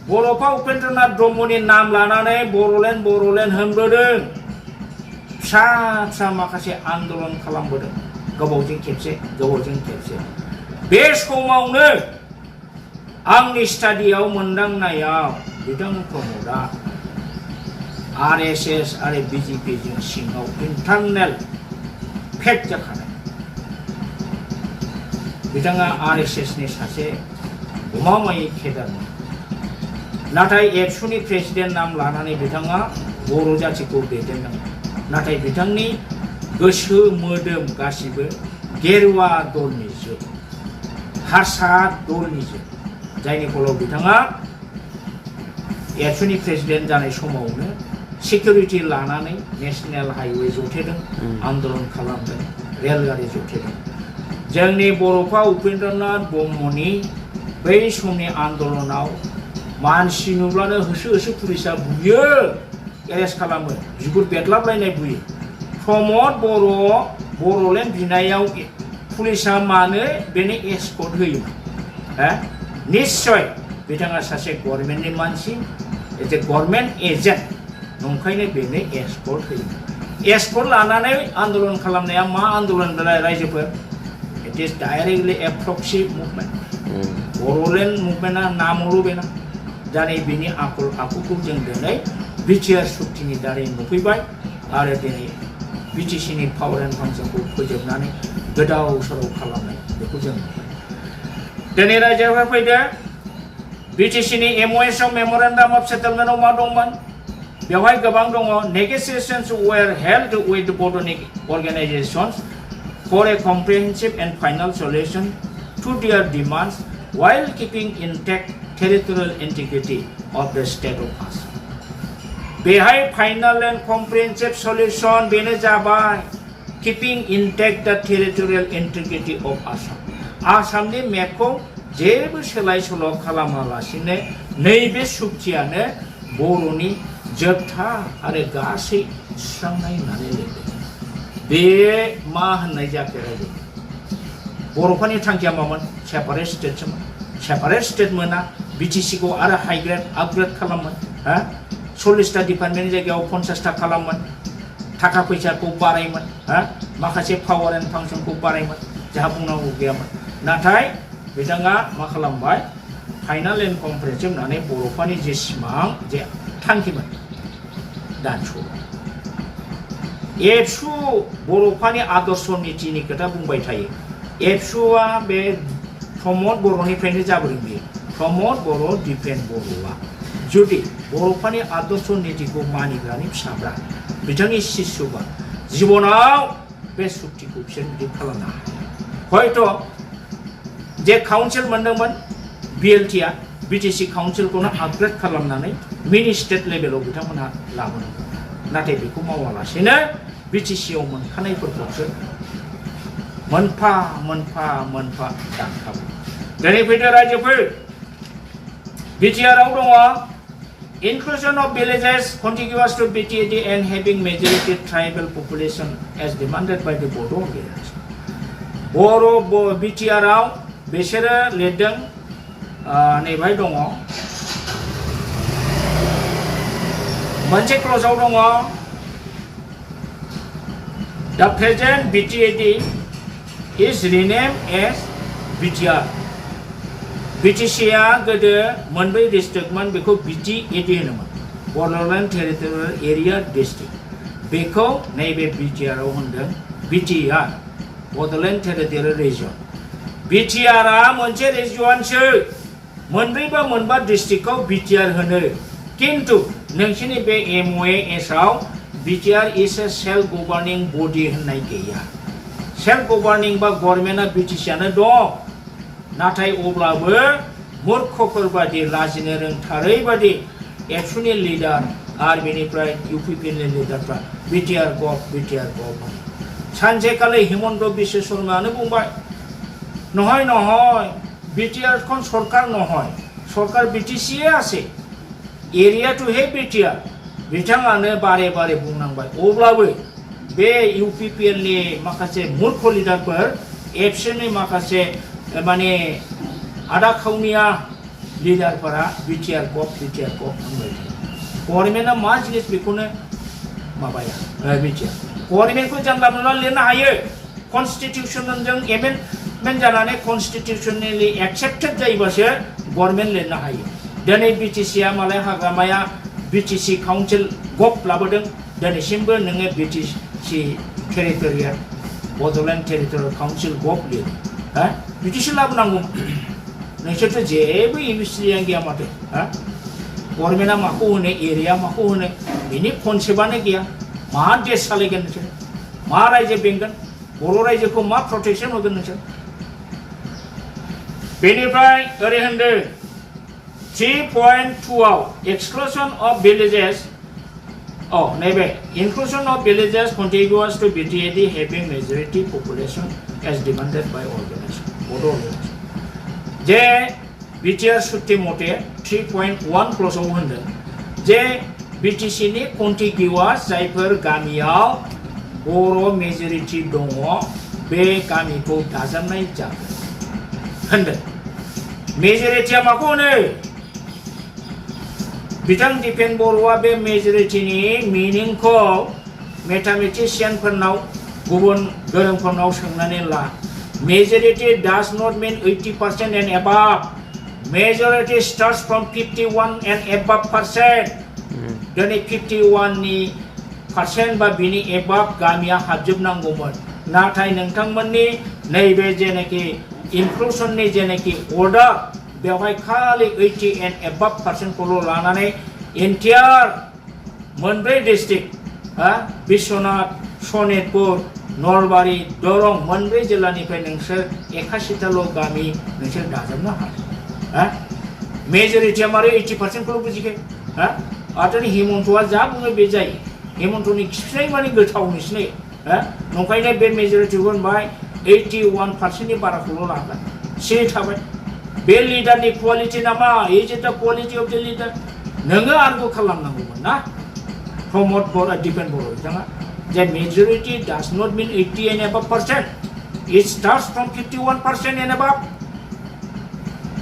बर'फा उपेन्द्रनाथ ब्रह्मनि नाम लानानै बर'लेण्ड होनबोदों फिसा फिसा माखासे आन्दलन खालामबोदों गोबावजों खेबसे बे समावनो आंनि स्टाडियाव मोनदांनायाव बिथां प्रमदआ RSS आरो BJPजों सिङाव इन्टारनेल फेक्ट जाखानाय बिथाङा RSSनि सासे गमामायै केडारमोन नाथाय एबसुनि प्रेसिडेन्ट नाम लानानै बिथाङा बर' जाथिखौ दैदेनदोंमोन नाथाय बिथांनि गोसो मोदोम गासिबो गेरुवा दलनि जोब हारसा दलनि जोब जायनि फलाव बिथाङा एबसुनि प्रेसिडेन्ट जानाय समावनो सिकिउरिटि लानानै नेशनेल हाइवे जथेदों आन्दलन खालामदों रेलगारि जथेदों जोंनि बर'फा उपेन्द्रनाथ ब्रह्मनि बै समनि आन्दलनाव मानसि नुब्लानो होसो पुलिसा बुयो एरेस्ट खालामो बिगुर बेदलाबलायनाय बुयो प्रमद बर'लेण्ड बिनायाव पुलिसा मानो बेनो एस्कर्ट होयोमोन निश्चय बिथाङा सासे गभर्नमेन्टनि मानसि एज ए गभर्नमेन्ट एजेन्ट नंखायनो बेनो एस्कर्ट होयोमोन एस्कर्ट लानानै आन्दलन खालामनाया मा आन्दलन रायजोफोर it is directly a proxy movement Bodoland मुभमेन्टआ नामल' बेना जानै बिनि आखल आखुखौ जों दिनै बिटिआर सुक्तिनि दारै नुफैबाय आरो दिनै BTCनि पावार एन्ड फांसनखौ फोजोबनानै गोदाव सोराव खालामनाय बेखौ जों नुबाय दिनै रायजोफोर फैदो BTCनि MOS आव मेमोरेन्डाम अफ सेटलमेन्टआव मा दंमोन बेवहाय गोबां दङ negotiations were held with bottonic organizations for a comprehensive and final solution to their demands while keeping intact territorial integrity of the state of Assam. बेहाय फाइनल एंड कम्प्रिहेन्सिव सल्यूशन बेनो जाबाय कीपिंग इंटैक्ट द टेरिटोरियल इंटीग्रिटी ऑफ आसाम आसामनि मेपखौ जेबो सोलाय सोल' खालामालासिनो नैबे सुक्तियानो बर'नि जोबथा आरो गासै सुस्रांनाय होननानै लिरदों बे मा होननाय जाखो रायजो बर'फोरनि थांखिया मामोन सेपारेट स्टेट मोना BTC खौ आरो हाइग्रेड आपग्रेड खालामोन हा 40टा डिपार्टमेन्टनि जायगायाव 50टा खालामोन थाखा फैसाखौ बारायमोन हा माखासे पावार एन्ड फांसनखौ बारायमोन जाहा बुंनांगौ गैयामोन नाथाय बिथाङा मा खालामबाय फाइनाल एन्ड कम्प्रिहेन्सिभ होननानै बर'फोरनि जे सिमां जे थांखिमोन दानस'बाय एबसु बर'फोरनि आदर्श नीतिनि खोथा बुंबाय थायो एबसुआ बे प्रमद बर'निफ्रायनो जाबोदों बेयो प्रमद बर' दिपेन बर'आ जुदि बर'फोरनि आदर्श नीतिखौ मानिग्रानि फिसाफ्रा बिथांनि शिष्यबा जिबनाव बे सुक्तिखौ बिसोर बिदि खालामनो हाया हयथ' जे काउन्सिल मोनदोंमोन BLT आ BTC काउन्सिलखौनो आपग्रेड खालामनानै मिनि स्टेट लेभेलाव बिथांमोनहा लाबोनांगौ नाथाय बेखौ मावालासेनो BTC आव मोनखानायफोरखौसो मोनफा दानखाबो दिनै फैदो रायजोफोर BTR आव दङ inclusion of villages contiguous to BTAD and having majority tribal population as demanded by the Bodo organization. Bodo' BTR आव बिसोरो लिरदों नैबाय दङ मोनसे क्ल'जआव दङ the present BTAD is renamed as BTR. BTC आ गोदो मोनब्रै डिस्ट्रिक्टमोन बेखौ BTAD होनोमोन बड'लेण्ड टेरिटरियेल एरिया डिस्ट्रिक्ट बेखौ नैबे BTR आव होनदों BTR Bodoland territorial region BTR आ मोनसे रिजनसो मोनब्रै बा मोनबा डिस्ट्रिक्टखौ BTR होनो किन्तु नोंसिनि बे MOAS आव BTR is a self governing body होननाय गैया सेल्फ गभर्निं बा गभर्नमेन्टआ BTC आनो दं नाथाय अब्लाबो मूर्खफोर बादि लाजिनो रोंथारै बादि एबसुनि लिडार आरो बेनिफ्राय UPPनि लिडारफ्रा BTR गभ सानसेखालि हिमन्त बिश्व शर्मायानो बुंबाय নহয় BTR কোন সরকার নহয় সরকার BTC আছে एरिया टू हे BTR बिथाङानो बारे बुंनांबाय अब्लाबो बे UPPL नि माखासे मूर्ख लिडारफोर एबसुनि माखासे माने आदा खावनिया लिडारफोरा BTR गभ होनबाय गभर्नमेन्टआ मा जिनिस बेखौनो माबाया BTR गभर्नमेन्टखौ जानला मोनला लिरनो हायो कन्स्टिटिउशनजों एमेन्डमेन्ट जानानै कन्स्टिटिउशनेलि एक्सेप्टेड जायोबासो गभर्नमेन्ट लिरनो हायो दिनै BTC आ मालाय हाग्रामाया BTC काउन्सिल गभ लाबोदों दिनैसिमबो नोङो BTC territorial Bodoland territorial council gov लिरो हा बिदिसो लाबोनांगौ नोंसोरथ' जेबो इनभेस्टिगेसन गैया माथो हा गभर्नमेन्टआ माखौ होनो एरिया माखौ होनो बिनि कनसेप्टआनो गैया मा देश सालायगोन नोंसोर मा रायजो बेंगोन बर' रायजोखौ मा प्रटेक्सन होगोन नोंसोर बेनिफ्राय ओरै होनदों 3.2 आव exclusion of villages नैबे inclusion of villages contiguous to BTAD having majority population as demanded by organization Bodo organization जे BTR सुक्ति मथे 3.1 क्ल'जआव होनदों जे BTC नि कन्टिगिउआस जायफोर गामियाव बर' मेजरिटी दङ बे गामिखौ दाजाबनाय जागोन होनदों मेजरिटीया माखौ होनो बिथां दिपेन बर'आ बे मेजरिटीनि मिनिंखौ मेथामेटिशियानफोरनाव गुबुन गोरोंफोरनाव सोंनानै ला majority does not mean 80% and above majority starts from 51 and above %। दिनै 51 नि 5% बा बिनि एबाब गामिया हाबजोबनांगौमोन नाथाय नोंथांमोननि नैबे जेनाखि इनक्लुसननि जेनाखि अर्डार बेवहाय खालि 80 एन्ड एबाब % लानानै एन्टियार मोनब्रै डिस्ट्रिक्ट बिश्वनाथ सनितपुर नलबारि दरं मोनब्रै जिल्लानिफ्राय नोंसोर 81 गामि नोंसोर दाजाबनो हादों मेजरिटिया मारै 80% बुजिखो आरो हेमन्तआ जा बुङो बे जायो हेमन्तनि खिफिनाय माने गोथाव नोंसिनो नंखायनो बे मेजरिटिखौ होनबाय 81% नि बाराखौल' लागोन सिरि थाबाय बे लिडारनि क्वालिटि नामा इज इट द क्वालिटि अफ द लिडार नोङो आर्गु खालामनांगौमोन ना प्रमद बर डिपेन्ड बर बिथाङा जे majority does not mean 80 and above %, it starts from 51% and above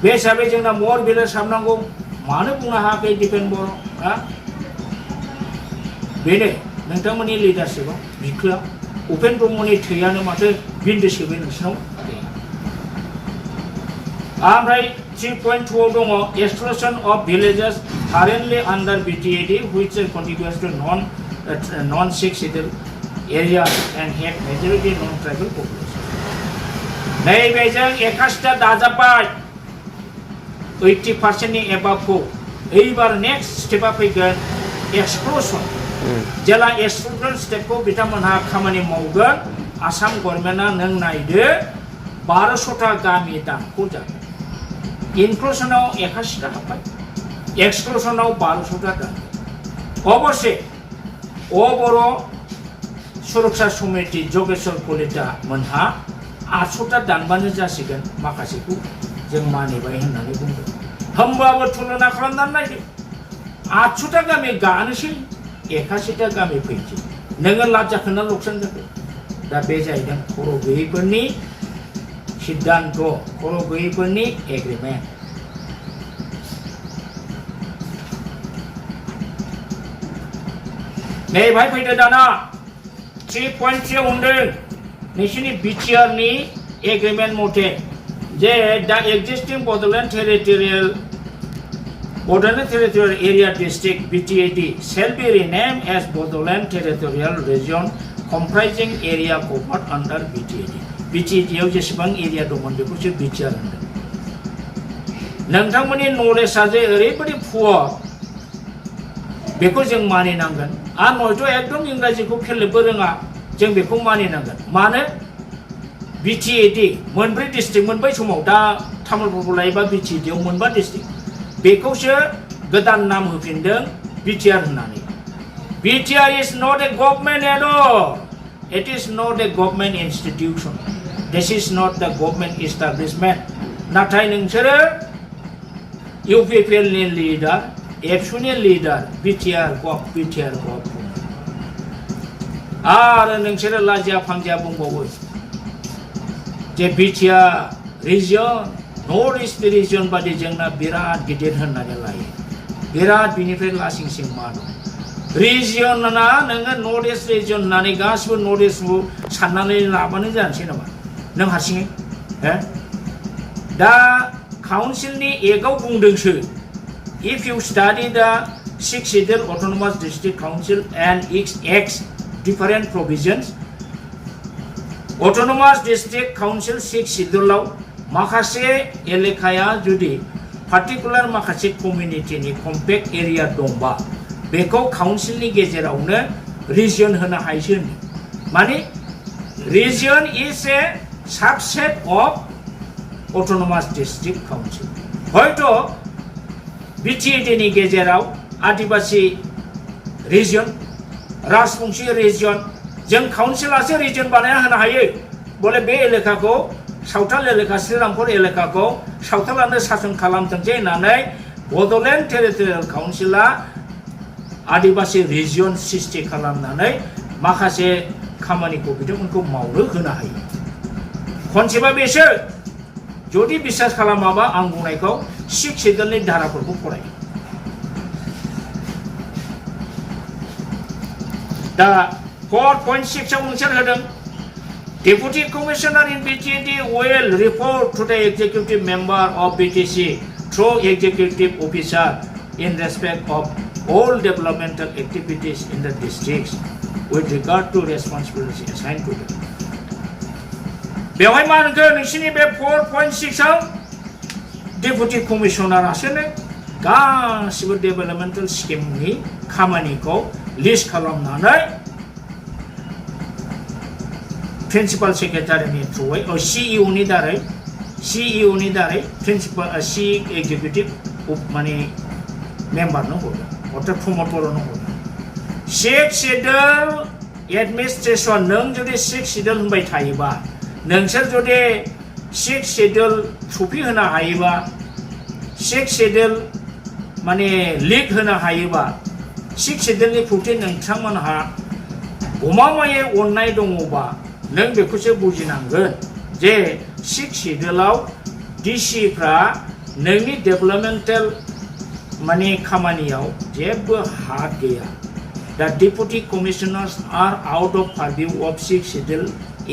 बे हिसाबै जोंना मर भिलेज हाबनांगौ मानो बुंनो हायाखै डिपेन्ड बर बेनो नोंथांमोननि लिडारशिपआव बिखोआ उपेन ब्रह्मनि थैयानो माथो बिन्दो सोबो नोंसिनाव ओमफ्राय 3.2 आव दङ exclusion of villages currently under BTAD which is contiguous to non-6 settled areas and have majority non-tribal population नैबेजों 81 दाजाबबाय 80% नि एबावखौ एबार नेक्स्ट स्टेपआ फैगोन एक्सक्लुसन जेला एक्सक्लुसन स्टेपखौ बिथांमोनहा खामानि मावगोन आसाम गभर्नमेन्टआ नों नायदो 1200टा गामि दानखौ जागोन इनक्लुसनाव 81टा हाबबाय एक्सक्लुसनाव 1200टा दान अबश्य बर' सुरक्षा समिति जगेश्वर कलिता मोनहा 800टा दानबानो जासिगोन माखासेखौ जों मानिबाय होननानै बुंदों होमबाबो तुलना खालामनानै नायदो 800टा गामि गानोसै 81टा गामि फैनोसै नोङो लाब जाखो ना लकसान जाखो दा बे जाहैदों खर' गैयैफोरनि सिद्धांत खर' गैयैफोरनि एग्रिमेन्ट नै भाई फैदो दाना 3.3 होनदों नोंसिनि BTR नि एग्रिमेन्ट मथे जे दा existing Bodoland territorial area district BTAD shall be renamed as Bodoland Territorial Region comprising area covered under BTAD BTAD आव जेसेबां एरिया दंमोन बेखौसो BTR होनदों नोंथांमोननि नलेजआ जे ओरैबायदि पुअर बेखौ जों मानिनांगोन आर नयथ' एकदम इंराजिखौ फेलेबबो रोङा जों बेखौ मानिनांगोन मानो BTAD मोनब्रै डिस्ट्रिक्ट मोनबाय समाव दा तामुलपुरखौ लायोबा BTAD आव मोनबा डिस्ट्रिक्ट बेखौसो गोदान नाम होफिनदों BTR होननानै BTR is not a government at all it is not a government institution this is not the government establishment नाथाय नोंसोरो UPPL नि लिडार एबसुनि लिडार BTR गभ आरो नोंसोरो लाजिया फांजिया बुंबावो जे BTR region north east region बादि जोंना बिराद गिदिर होननानै लायो बिराद बिनिफ्राय लासिंसिं मा दं रिजनना नोङो नर्थ इस्ट रिजन होननानै गासिबो नर्थ इस्टखौ साननानै लाबानो जानोसै नामा नों हारसिङै दा काउन्सिलनि एकआव बुंदोंसो if you study the 6 scheduled autonomous district council and its different provisions autonomous district council 6 schedule आव माखासे एलेकाया जुदि पार्टिकुलार माखासे कमिउनिटिनि कम्पेक्ट एरिया दंबा बेखौ काउन्सिलनि गेजेरावनो रिजन होनो हायोसो माने region is a subset of autonomous district council हयथ' BTAD नि गेजेराव आदिबासी रिजन राजबंशी रिजन जों काउन्सिलासो रिजन बानायना होनो हायो बोले बे एलेकाखौ सावथाल एलेका श्रीरामपुर एलेकाखौ सावथालानो सासन खालामथोंसै होननानै बड'लेण्ड टेरिटरियेल काउन्सिला आदिबासी रिजन सृष्टि खालामनानै माखासे खामानिखौ बिथांमोनखौ मावनो होनो हायो खनसेबा बेसो जुदि बिसास खालामाबा आं बुंनायखौ 6 शेड्युलनि धाराफोरखौ फराय दा 4.6 आव नोंसोर होदों Deputy Commissioner in BTAD will report to the executive member of BTC through executive officer in respect of all developmental activities in the districts with regard to responsibility assigned to them. बेवहाय मा होनखो नोंसिनि बे 4.6 आव डेपुटि कमिशनारासो गासिबो डेभेलपमेन्टेल स्किमनि खामानिखौ लिस्ट खालामनानै प्रिन्सिपाल सेक्रेटारिनि थ्रुयै सीईओ नि दारै प्रिन्सिपाल एग्जिकिउटिभ माने मेम्बारनो हरो अर्थात प्रमटरनो हरो 6 शेड्यूल एडमिनिस्ट्रेशन नों जुदि 6 शेड्यूल होनबाय थायोबा नोंसोर जुदि 6 शेड्यूल ट्रफि होनो हायोबा 6 शेड्यूल माने लिग होनो हायोबा 6 शेड्यूलनि प्रति नोंथांमोनहा गमामायै अननाय दङबा नों बेखौसो बुजिनांगोन जे 6 शेड्यूलाव डीसीफ्रा नोंनि डेभेलपमेन्टेल माने खामानियाव जेबो हात गैया दा deputy commissioners are out of purview of 6 schedule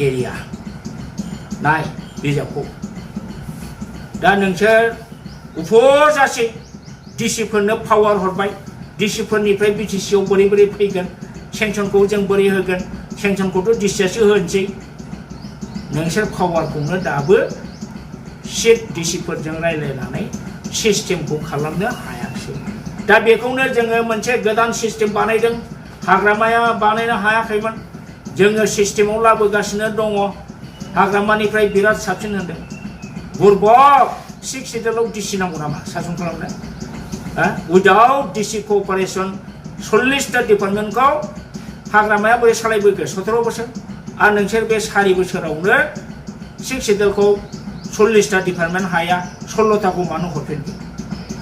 area नाय बिजाबखौ दा नोंसोर उफर जासै डीसीफोरनो पावार हरबाय डीसीफोरनिफ्राय बीटीसीआव बोरै फैगोन सेंसनखौ जों बोरै होगोन सेंसनखौथ' डीसीआसो होनोसै नोंसोर पावारखौनो दाबो सिट डीसीफोरजों रायलायनानै सिस्टेमखौ खालामनो हायाखै दा बेखौनो जोङो मोनसे गोदान सिस्टेम बानायदों हाग्रामाया बानायनो हायाखैमोन जोङो सिस्टेमाव लाबोगासिनो दङ हाग्रामानिफ्राय बिराद साबसिन होनदों बुरबक 6 शेड्यूलाव डीसी नांगौ नामा सासन खालामनो उइदाउट डीसी कोअपारेशन 40टा डिपार्टमेन्टखौ हाग्रामाया बोरै सालायबोखो 17 बोसोर आरो नोंसोर बे 4 बोसोरावनो 6 शेड्यूलखौ 40टा डिपार्टमेन्ट हाया 16टाखौ मानो हरफिनखो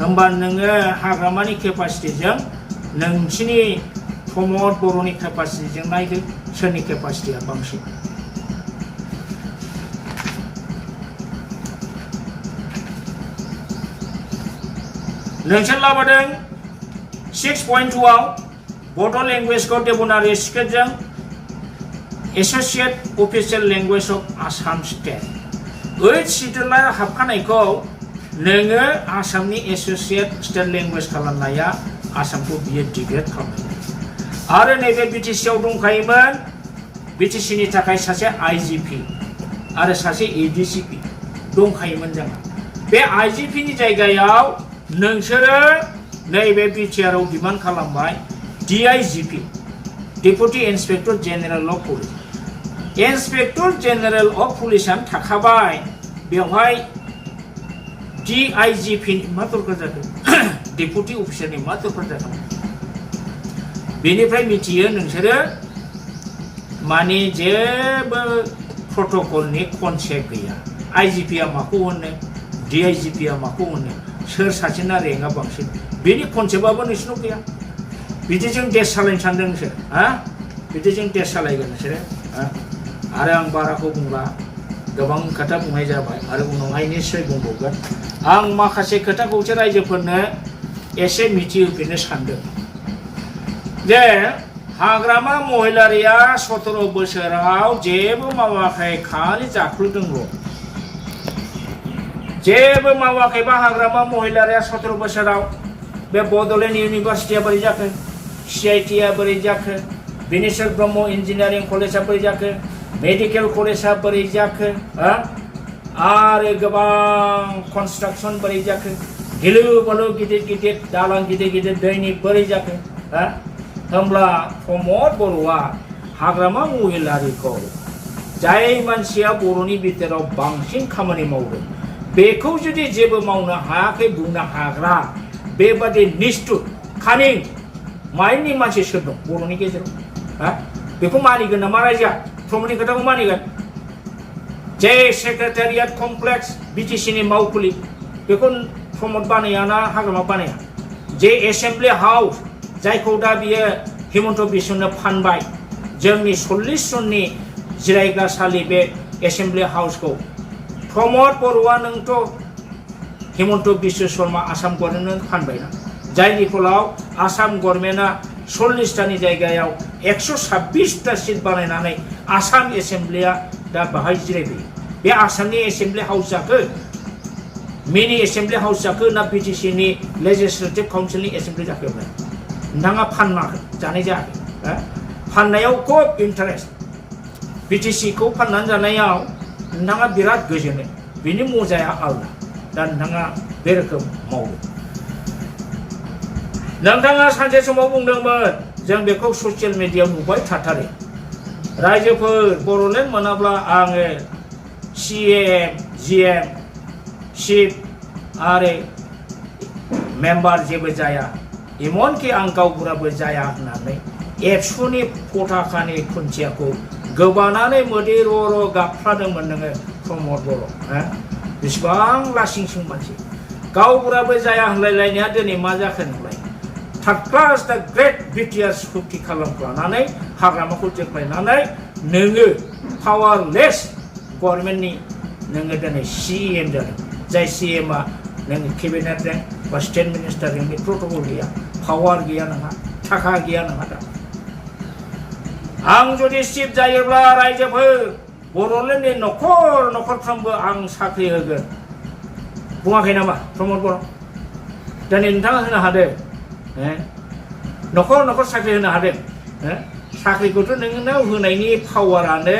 होमबा नोङो हाग्रामानि केपासिटिजों नोंसिनि प्रमद बर'नि केपासिटिजों नायदो सोरनि केपासिटिया बांसिन नोंसोर लाबोदों 6.2 आव बड' लेंगुवेजखौ देवनागरि स्क्रिप्टजों associate official language of Assam state 8 शेड्यूलआ हाबखानायखौ नोङो आसामनि एसोसिएट स्टेट लैंग्वेज खालामनाया आसामखौ बियो डिग्रेड खालामनाय आरो नैबे बीटीसीआव दंखायोमोन बीटीसीनि थाखाय सासे आईजीपी आरो सासे एडीसीपी दंखायोमोन जोंहा बे आईजीपीनि जायगायाव नोंसोरो नैबे बीटीआरआव डिमान्ड खालामबाय DIGP deputy inspector general of police inspector general of पुलिसआनो थाखाबाय बेवहाय डीआईजीपी मा दरकार जादों डेपुटि अफिसारनि मा दरकार जादों बेनिफ्राय मिथियो नोंसोरो माने जेबो प्रटोकलनि कनसेप्ट गैया आईजीपीआ माखौ होनो डीआईजीपीआ माखौ होनो सोर सासेना रेंकआ बांसिन बेनि कनसेप्टआबो नोंसिनाव गैया बिदिजों देश सालायनो सानदों नोंसोर बिदिजों देश सालायगोन नोंसोरो आरो आं बाराखौ बुंला गोबां खोथा बुंनाय जाबाय आरो उनावहाय निश्चय बुंबावगोन आं माखासे खोथाखौसो रायजोफोरनो एसे मिथिहोफिननो सानदों जे हाग्रामा महिलारिया 17 बोसोराव जेबो मावाखै खालि जाख्लुदोंल' जेबो मावाखैबा हाग्रामा महिलारिया 17 बोसोराव बे बड'लेण्ड इउनिभार्सिटिया बोरै जाखो सीआईटीआ बोरै जाखो बिनेश्वर ब्रह्म इंजिनियारिं कलेजआ बोरै जाखो मेडिकल कलेजआ बोरै जाखो आरो गोबां कन्स्ट्राक्शन बोरै जाखो गिलु बालु गिदिर गिदिर दालां गिदिर गिदिर दैनि बोरै जाखो होमब्ला प्रमद बर'आ हाग्रामा महिलारिखौ जाय मानसिया बर'नि बिथोराव बांसिन खामानि मावदों बेखौ जुदि जेबो मावनो हायाखै बुंनो हाग्रा बेबादि निष्ठुर खानिं माइन्डनि मानसि सोर दं बर'नि गेजेराव बेखौ मानिगोन नामा रायजोआ प्रमदनि खोथाखौ मानिगोन जे सेक्रेटारियेट कमप्लेक्स बीटीसीनि मावखुलि बेखौ प्रमद बानाया ना हाग्रामा बानाया जे एसेम्बलि हाउस जायखौ दा बियो हिमन्त बिश्वनो फानबाय जोंनि 40 जननि जिरायग्रासालि बे एसेम्बलि हाउसखौ प्रमद बर'आ नोंथ' हिमन्त बिश्व शर्मा आसाम गभर्नमेन्टनो फानबायना जायनि फलाव आसाम गभर्नमेन्टआ 40टानि जायगायाव 126टा सिट बानायनानै आसाम एसेम्बलिया दा बाहाय जिरायफैयो बे आसामनि एसेम्बलि हाउस जाखो मिनि एसेम्बलि हाउस जाखो ना बीटीसीनि लेजिस्लेटिभ काउन्सिलनि एसेम्बलि जाखो नोंथाङा फानना जानाय जायाखै फाननायाव खुब इन्टारेस्ट BTC खौ फाननानै जानायाव नोंथाङा बिराद गोजोनो बिनि मजाया आलदा दा नोंथाङा बे रोखोम मावो नोंथाङा सानसे समाव बुंदोंमोन जों बेखौ ससियेल मिडियायाव नुबाय थाथारो रायजोफोर बर'लेण्ड मोनाब्ला आङो CAM GM चिफ आरो मेम्बार जेबो जाया एमनकि आं गावबुराबो जाया होननानै एबसुनि पताकानि खुन्थियाखौ गोबानानै मोदै र' गाबफ्लादोंमोन नोङो प्रमद बर' बेसेबां लासिंसिं मानसि गावबुराबो जाया होनलायलायनाया दिनै मा जाखो नोंलाय थार्ड क्लास दा ग्रेट BTR सुक्ति खालामफ्लानानै हाग्रामाखौ जोख्लायनानै नोङो पावारलेस गभर्नमेन्टनि नोङो दिनै CM जादों जाय CMआ नोङो केबिनेट रेंक बा स्टेट मिनिस्टार रेंकनि प्रट'कल गैया पावार गैया नोंहा थाखा गैया नोंहा दा आं जुदि चिफ जायोब्ला रायजोफोर बर'लेण्डनि न'खरफ्रोमबो आं साख्रि होगोन बुङाखै नामा प्रमद बर' दिनै नोंथाङा होनो हादों न'खर साख्रि होनो हादों साख्रिखौथ' नोंनाव होनायनि पावारानो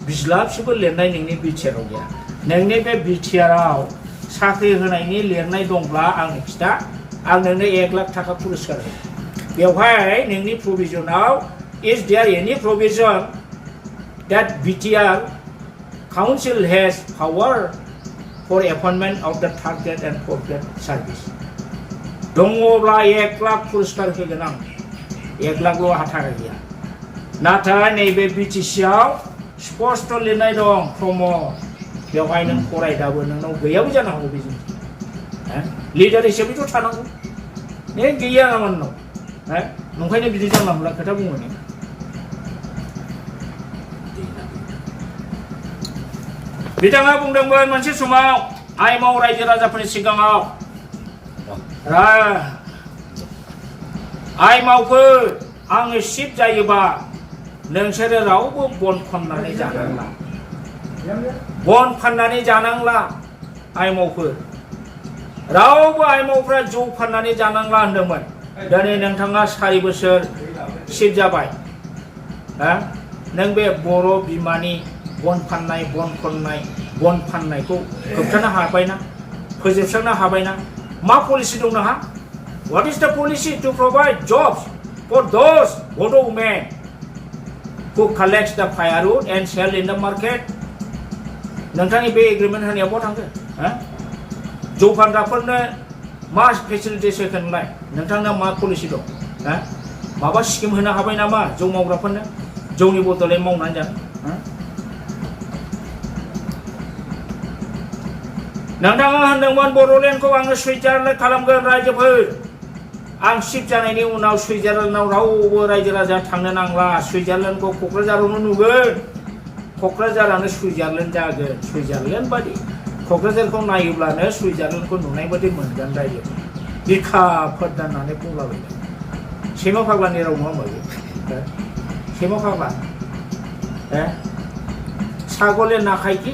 बिज्लाबसेबो लिरनाय नोंनि BTRआव गैया नोंनि बे BTRआव साख्रि होनायनि लिरनाय दंब्ला आंनो खिथा आं नोंनो 1 लाख थाखा पुरस्कार होगोन बेवहाय नोंनि प्रभिजनाव is there any provision that BTR council has power for appointment of the third grade and fourth grade service दङब्ला 1 लाख पुरस्कार होगोन आं 1 लाखल' थाखा गैया नाथाय नैबे BTCआव स्पष्ट लिरनाय दं प्रमद बेवहाय नों फरायदाबो नोंनाव गैयाबो जानो हागौ बेजों लिडार हिसाबैथ' थानांगौ नों गैया नामा नोंनाव नंखायनो बिदि जानला मोनला खोथा बुङो नों बिथाङा बुंदोंमोन मोनसे समाव आइमाव रायजो राजाफोरनि सिगाङाव आइमावफोर आङो चिफ जायोबा नोंसोरो रावबो बन फाननानै जानांला आइमावफोर रावबो आइमावफ्रा जौ फाननानै जानांला होनदोंमोन दिनै नोंथाङा 4 बोसोर चिफ जाबाय नों बे बर' बिमानि बन फाननाय बन फाननायखौ होबथानो हाबायना फोजोबस्रांनो हाबायना मा पलिसि दं नोंहा What is the policy to provide jobs for those Bodo women who collects the firewood and sell in the market? नोंथांनि बे एग्रिमेन्ट होनाया बहा थांखो जौ फानग्राफोरनो मा फेसिलिटिस होगोनलाय नोंथांना मा पलिसि दं माबा स्किम होनो हाबाय नामा जौ मावग्राफोरनो जौनि बदलै मावनानै जानो नोंथाङा होनदोंमोन बर'लेण्डखौ आङो सुइजारलेण्ड खालामगोन रायजोफोर आं चिफ जानायनि उनाव सुइजारलेण्डआव रावबो रायजो राजा थांनो नांला सुइजारलेण्डखौ क'क्राझारावनो नुगोन क'क्राझारानो सुइजारलेण्ड जागोन सुइजारलेण्ड बादि क'क्राझारखौ नायोब्लानो सुइजारलेण्डखौ नुनाय बादि मोनगोन रायजो बिखा फोरदाननानै बुंलाबायदों सैमा फाग्लानि राव नङा होनबा सैमा फाग्ला छागले ना खायखि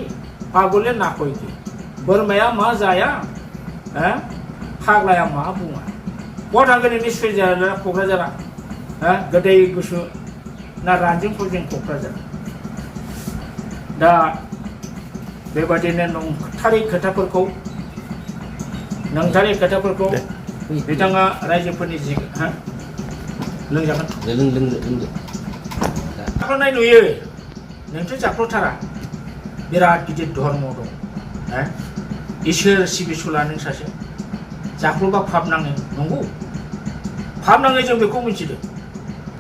पागले ना खयखि बोरमाया मा जाया फाग्लाया मा बुङा बहा थांगोन नोंनि सुइजारलेण्डआ क'क्राझारा गोदै गुसु ना रानजिं फुरजिं क'क्राझार दा बेबादिनो नंथारै खोथाफोरखौ बिथाङा रायजोफोरनि लोंजागोन जाख्ल'नाय नुयो नोंथ' जाख्ल'थारा बिराद गिदिर धर्म दं इसोर सिबिसुला नों सासे जाख्ल'बा पाप नाङो नंगौ पाप नाङो जों बेखौ मिथिदों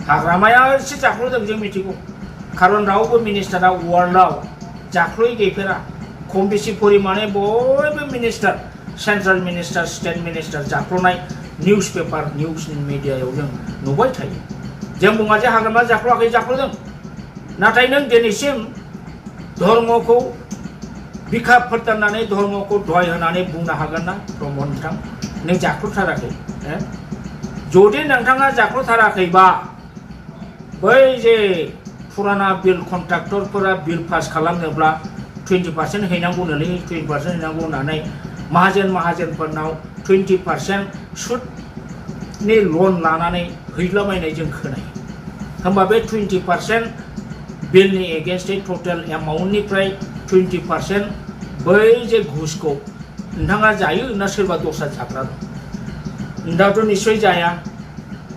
हाग्रामाया एसे जाख्ल'दों जों मिथिगौ खारन रावबो मिनिस्टारा वार्ल्डआव जाख्ल'यै गैफेरा खम बेसि परिमाणे बयबो minister central minister state minister जाख्ल'नाय निउस पेपार निउस मिडियायाव जों नुबाय थायो जों बुङा जे हाग्रामा जाख्ल'आखै जाख्ल'दों नाथाय नों दिनैसिम धर्मखौ बिखा फोरदाननानै धर्मखौ दहाय होनानै बुंनो हागोन ना प्रमद नोंथां नों जाख्ल'थाराखै जुदि नोंथाङा जाख्ल'थाराखैबा बै जे फुराना बिल कन्ट्राक्टरफोरा बिल पास खालामनोब्ला 20% हैनांगौनोलै 20% हैनांगौ होननानै माहाजोनफोरनाव 20% सुदनि लन लानानै हैलाबायनाय जों खोनायो होमबा बे 20% बिलनि एगेन्स्टै टटेल एमाउन्टनिफ्राय 20% बै जे घुसखौ नोंथाङा जायो ना सोरबा दस्रा जाग्रा दं? नोंथाङाथ' निस्सय जाया,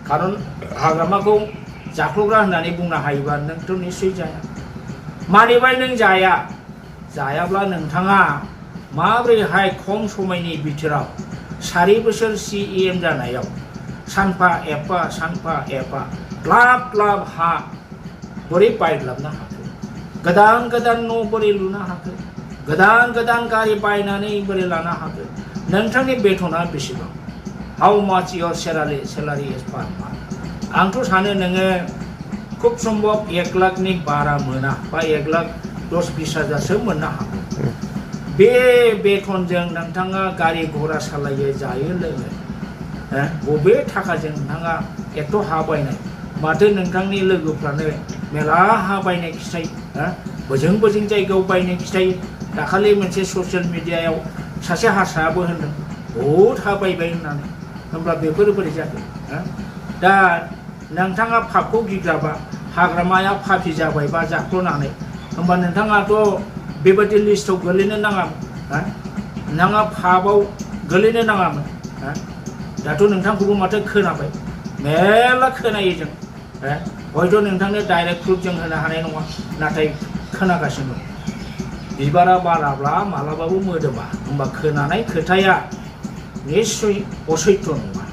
खारन हाग्रामाखौ जाख्ल'ग्रा होननानै बुंनो हायोबा नोंथ' निस्सय जाया। मानिबाय नों जाया? जायाब्ला नोंथाङा माबोरैहाय खम समायनि बिथोराव 4 बोसोर CEM जानायाव सानफा एफा ग्लाब ग्लाब हा बोरै बायग्लाबनो हाखो? गोदान न' बोरै लुनो हाखो? गोदान गारि बायनानै बोरै लानो हाखो? नोंथांनि बेथना बेसेबां? हाउ माच your salary is per month? आंथ' सानो नोङो खुब सम्भब 1 लाखनि बारा मोना बा 1,10,20,000सो मोननो हागौ। बे बेथनजों नोंथाङा गारि घोड़ा सालायो, जायो लोङो, बबे थाखाजों नोंथाङा एथ' हा बायनाय? माथो नोंथांनि लोगोफ्रानो मेला हा बायनाय खिथायो, बोजों जायगायाव बायनाय खिथायो। दाखालि मोनसे ससियेल मिडियायाव सासे हारसायाबो होनदों बहुद हा बायबाय होननानै। होमब्ला बेफोर बोरै जाखो? दा नोंथाङा पापखौ गिग्राबा, हाग्रामाया पापि जाबायबा जाख्ल'नानै, होमबा नोंथाङाथ' बेबायदि लिस्टआव गोलैनो नाङामोन। नोंथाङा पापआव गोलैनो नाङामोन। दाथ' नोंथांखौबो माथो खोनाबाय, मेरला खोनायो जों। हयथ' नोंथांनो डाइरेक्ट प्रुफ जों होनो हानाय नङा, नाथाय खोनागासिनो दं। बिबारा बाराब्ला मालाबाबो मोदोमा, होमबा खोनानाय खोथाया निस्सय असैथ्य नङा।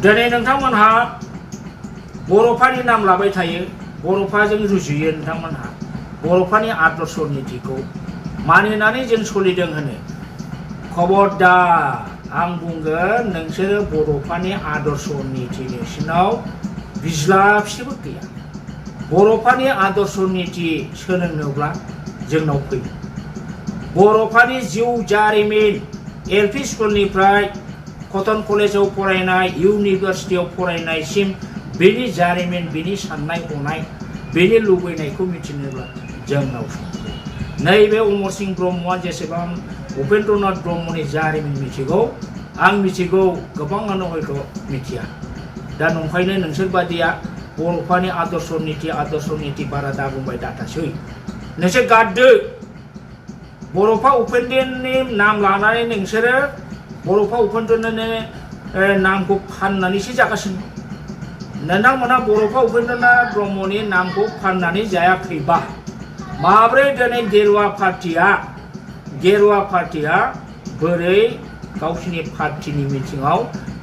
दिनै नोंथांमोनहा बर'फानि नाम लाबाय थायो, बर'फाजों रुजुयो नोंथांमोनहा। बर'फानि आदर्श नीतिखौ मानिनानै जों सोलिदों होनो। खबरदार, आं बुंगोन नोंसोरो बर'फानि आदर्श नीति नोंसिनाव बिज्लाबसेबो गैया। बर'फानि आदर्श नीति सोलोंनोब्ला जोंनाव फै। बर'फानि जिउ जारिमिन LP स्कुलनिफ्राय कटन कलेजाव फरायनाय, इउनिभार्सिटियाव फरायनायसिम बेनि जारिमिन, बेनि साननाय हनाय, बेनि लुबैनायखौ मिथिनोब्ला जोंनाव सफै। नैबे अमर सिंह ब्रह्मआ जेसेबां उपेन्द्रनाथ ब्रह्मनि जारिमिन मिथिगौ, आं मिथिगौ, गोबाङानो हयथ' मिथिया। दा नंखायनो नोंसोर बादिया बर'फानि आदर्श नीति बारा दाबुंबाय दाथासै। नोंसोर गारदो। बर'फा उपेन्द्रनि नाम लानानै नोंसोरो बर'फा उपेन्द्रनि नामखौ फाननानैसो जागासिनो दं। नोंथांमोनहा बर'फा उपेन्द्रनाथ ब्रह्मनि नामखौ फाननानै जायाखैबा माब्रै दिनै गेरुवा पार्टिया बोरै गावसिनि पार्टिनि मिटिङाव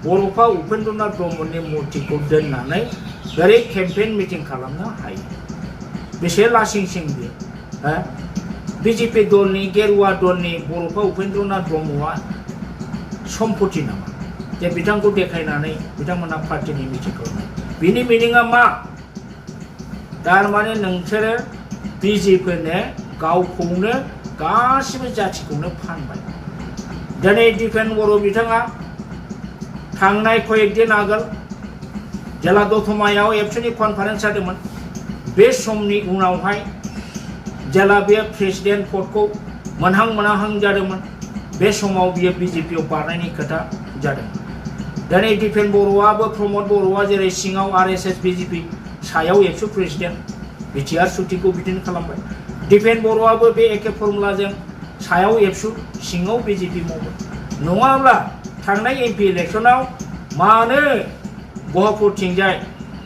बर'फा उपेन्द्रनाथ ब्रह्मनि मुर्तिखौ दोननानै बोरै केम्पेइन मिटिं खालामनो हायो? बेसे लासिंसिं बियो? BJP दलनि, गेरुवा दलनि बर'फा उपेन्द्रनाथ ब्रह्मआ सम्पति नामा जे बिथांखौ देखायनानै बिथांमोना पार्टिनि मिटिं खालामनाय? बिनि मिनिङा मा? थारमाने नोंसोरो BJPनो गावखौनो गासिबो जाथिखौनो फानबाय। दिनै दिपेन बर' बिथाङा थांनाय कयेकदिन आगोल जेला दतमायाव एबसुनि कनफारेन्स जादोंमोन, बे समनि उनावहाय जेला बे प्रेसिडेन्ट पदखौ मोनहां जादोंमोन, बे समाव बियो BJPआव बारनायनि खोथा जादोंमोन। दिनै दिपेन बर'आबो, प्रमद बर'आ जेरै सिङाव RSS BJP, सायाव एबसु प्रेसिडेन्ट, बिटिआर सुटिखौ बिदिनो खालामबाय। दिपेन बर'आबो बे एखे फर्मुलाजों सायाव एबसु, सिङाव BJP मावबाय। नङाब्ला थांनाय MP इलेक्सनाव मानो गहपुरथिंजाय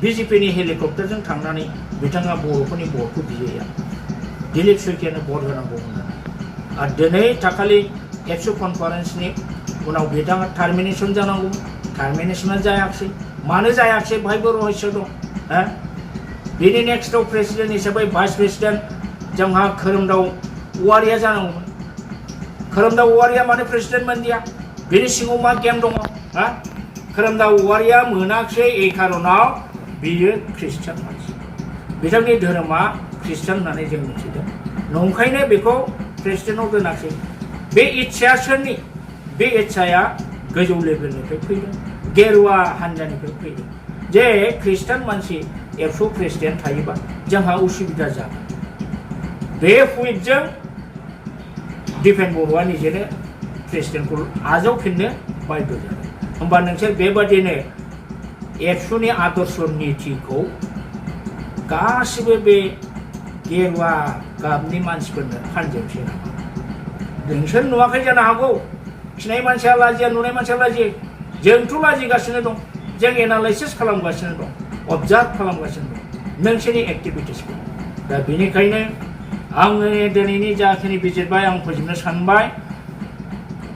BJPनि हेलिकप्टारजों थांनानै बिथाङा बर'फोरनि भटखौ बिहैया? दिलीप शइकियानो भट होनांगौ होननानै। आरो दिनै दाखालि एबसु कनफारेन्सनि उनाव बिथाङा टार्मिनेसन जानांगौ, टार्मिनेसना जायाखिसै। मानो जायाखिसै? बाहायबो रहस्य दं। बिनि नेक्स्टआव प्रेसिडेन्ट हिसाबै भाइस प्रेसिडेन्ट जोंहा खोरोमदाव औवारिया जानांगौमोन। खोरोमदाव औवारिया मानो प्रेसिडेन्ट मोनदिया? बिनि सिङाव मा गेम दङ? खोरोमदाव औवारिया मोनाखिसै এই खारनाव बियो ख्रिस्टान मानसि, बिथांनि धोरोमा ख्रिस्टान होननानै जों मिथिदों। नंखायनो बेखौ प्रेसिडेन्टआव दोनाखिसै। बे इच्छाया सोरनि? बे इच्छाया गोजौ लेभेलनिफ्राय फैदों, गेरुवा हान्जानिफ्राय फैदों। जे ख्रिस्टान मानसि एबसु प्रेसिडेन्ट थायोबा जोंहा उसुबिदा जागोन। बे हुइपजों दिपेन बर'आ निजेनो प्रेसिडेन्टखौ आजावफिननो बाध्य जादों होमबा नोंसोर बेबादिनो एबसुनि आदर्श नीतिखौ गासिबो बे गेरुवा गाबनि मानसिफोरनो फानजोबसै नामा नोंसोर नुवाखै जानो हागौ खिनाय मानसिया लाजिया नुनाय मानसिया लाजियो जोंथ' लाजिगासिनो दं जों एनालाइसिस खालामगासिनो दं अबजार्भ खालामगासिनो दं नोंसोरनि एक्टिभिटिसखौ दा बेनिखायनो आङो दिनैनि जाखिनि बिजिरबाय आं फोजोबनो सानबाय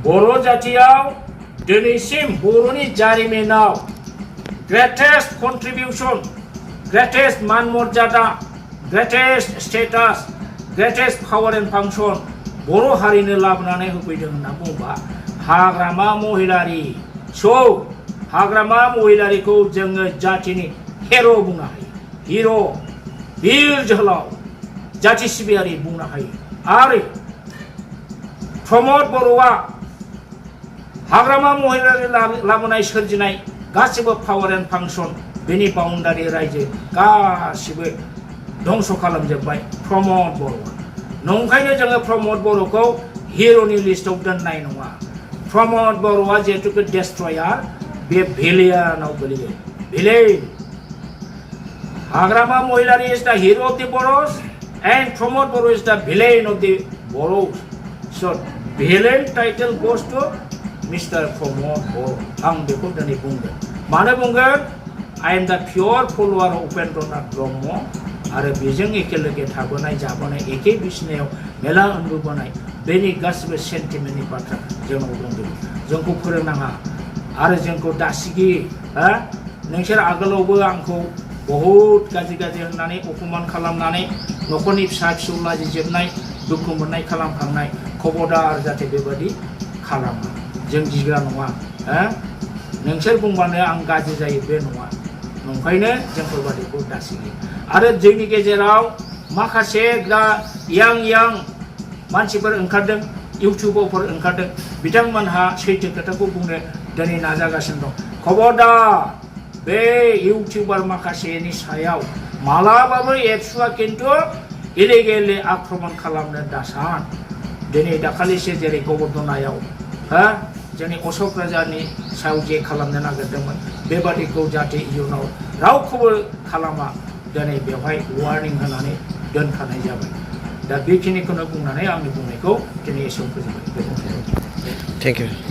बर' जातियाव दिनैसिम बर'नि जारिमिनाव ग्रेटेस्ट कन्ट्रिबिउसन ग्रेटेस्ट मान मर्यादा greatest status greatest power and function Boro' हारिनो लाबोनानै होफैदों होनना बुङोबा हाग्रामा महिलारि हाग्रामा महिलारिखौ जोङो जातिनि हिर' बुंनो हायो हिर' बिर जोहोलाव जाति सिबियारि बुंनो हायो आरो प्रमद बर'आ हाग्रामा महिलारि लाबोनाय सोरजिनाय गासिबो पावार एन्ड फांसन बेनि बाउन्डारि रायजो गासिबो धंस खालामजोब्बाय प्रमद बर'आ नंखायनो जोङो प्रमद बर'खौ हिर'नि लिस्टआव दोननाय नङा प्रमद बर'आ जिहेतु डेस्ट्रयार बे भिलियानाव गोलैयो भिलेन हाग्रामा महिलारि इज द हिर' अफ द बर'स एन्ड प्रमद बर' इज द भिलेन अफ द बर'स स villain title goes to mister Pramod Boro' आं बेखौ दिनै बुंगोन मानो बुंगोन I am the pure follower of Upendranath Brahma आरो बेजों एखे लोगो थाबोनाय जाबोनाय एखे बिसिनायाव मेला उन्दुबोनाय बेनि गासिबो सेन्टिमेन्टनि बाथ्रा जोंनाव दंजोबो जोंखौ फोरोंनाङा आरो जोंखौ दासिगि नोंसोर आगोलावबो आंखौ बहुद गाज्रि होननानै अपमान खालामनानै न'खरनि फिसा फिसौ लाजिजोबनाय दुखु मोननाय खालामखांनाय खबरदार जाहाथे बेबादि खालामा जों गिग्रा नङा नोंसोर बुंबानो आं गाज्रि जायो बे नङा नंखायनो जोंफोरबादिखौ दासिगि आरो जोंनि गेजेराव माखासे दा यां मानसिफोर ओंखारदों इउटुबारफोर ओंखारदों बिथांमोनहा सैथो खोथाखौ बुंनो दिनै नाजागासिनो दं खबरदार बे इउटुबार माखासेनि सायाव मालाबाबो एबसुआ खिन्थु इलिगेलि आक्रमण खालामनो दासान दिनै दाखालिसो जेरै गबर्धनायाव जोंनि अशक राजानि सायाव जे खालामनो नागिरदोंमोन बेबादिखौ जाहाथे इयुनाव रावखौबो खालामा दिनै बेवहाय वार्निं होनानै दोनखानाय जाबाय दा बेखिनिखौनो बुंनानै आंनि बुंनायखौ दिनै एसेयावनो फोजोबबाय। Thank you.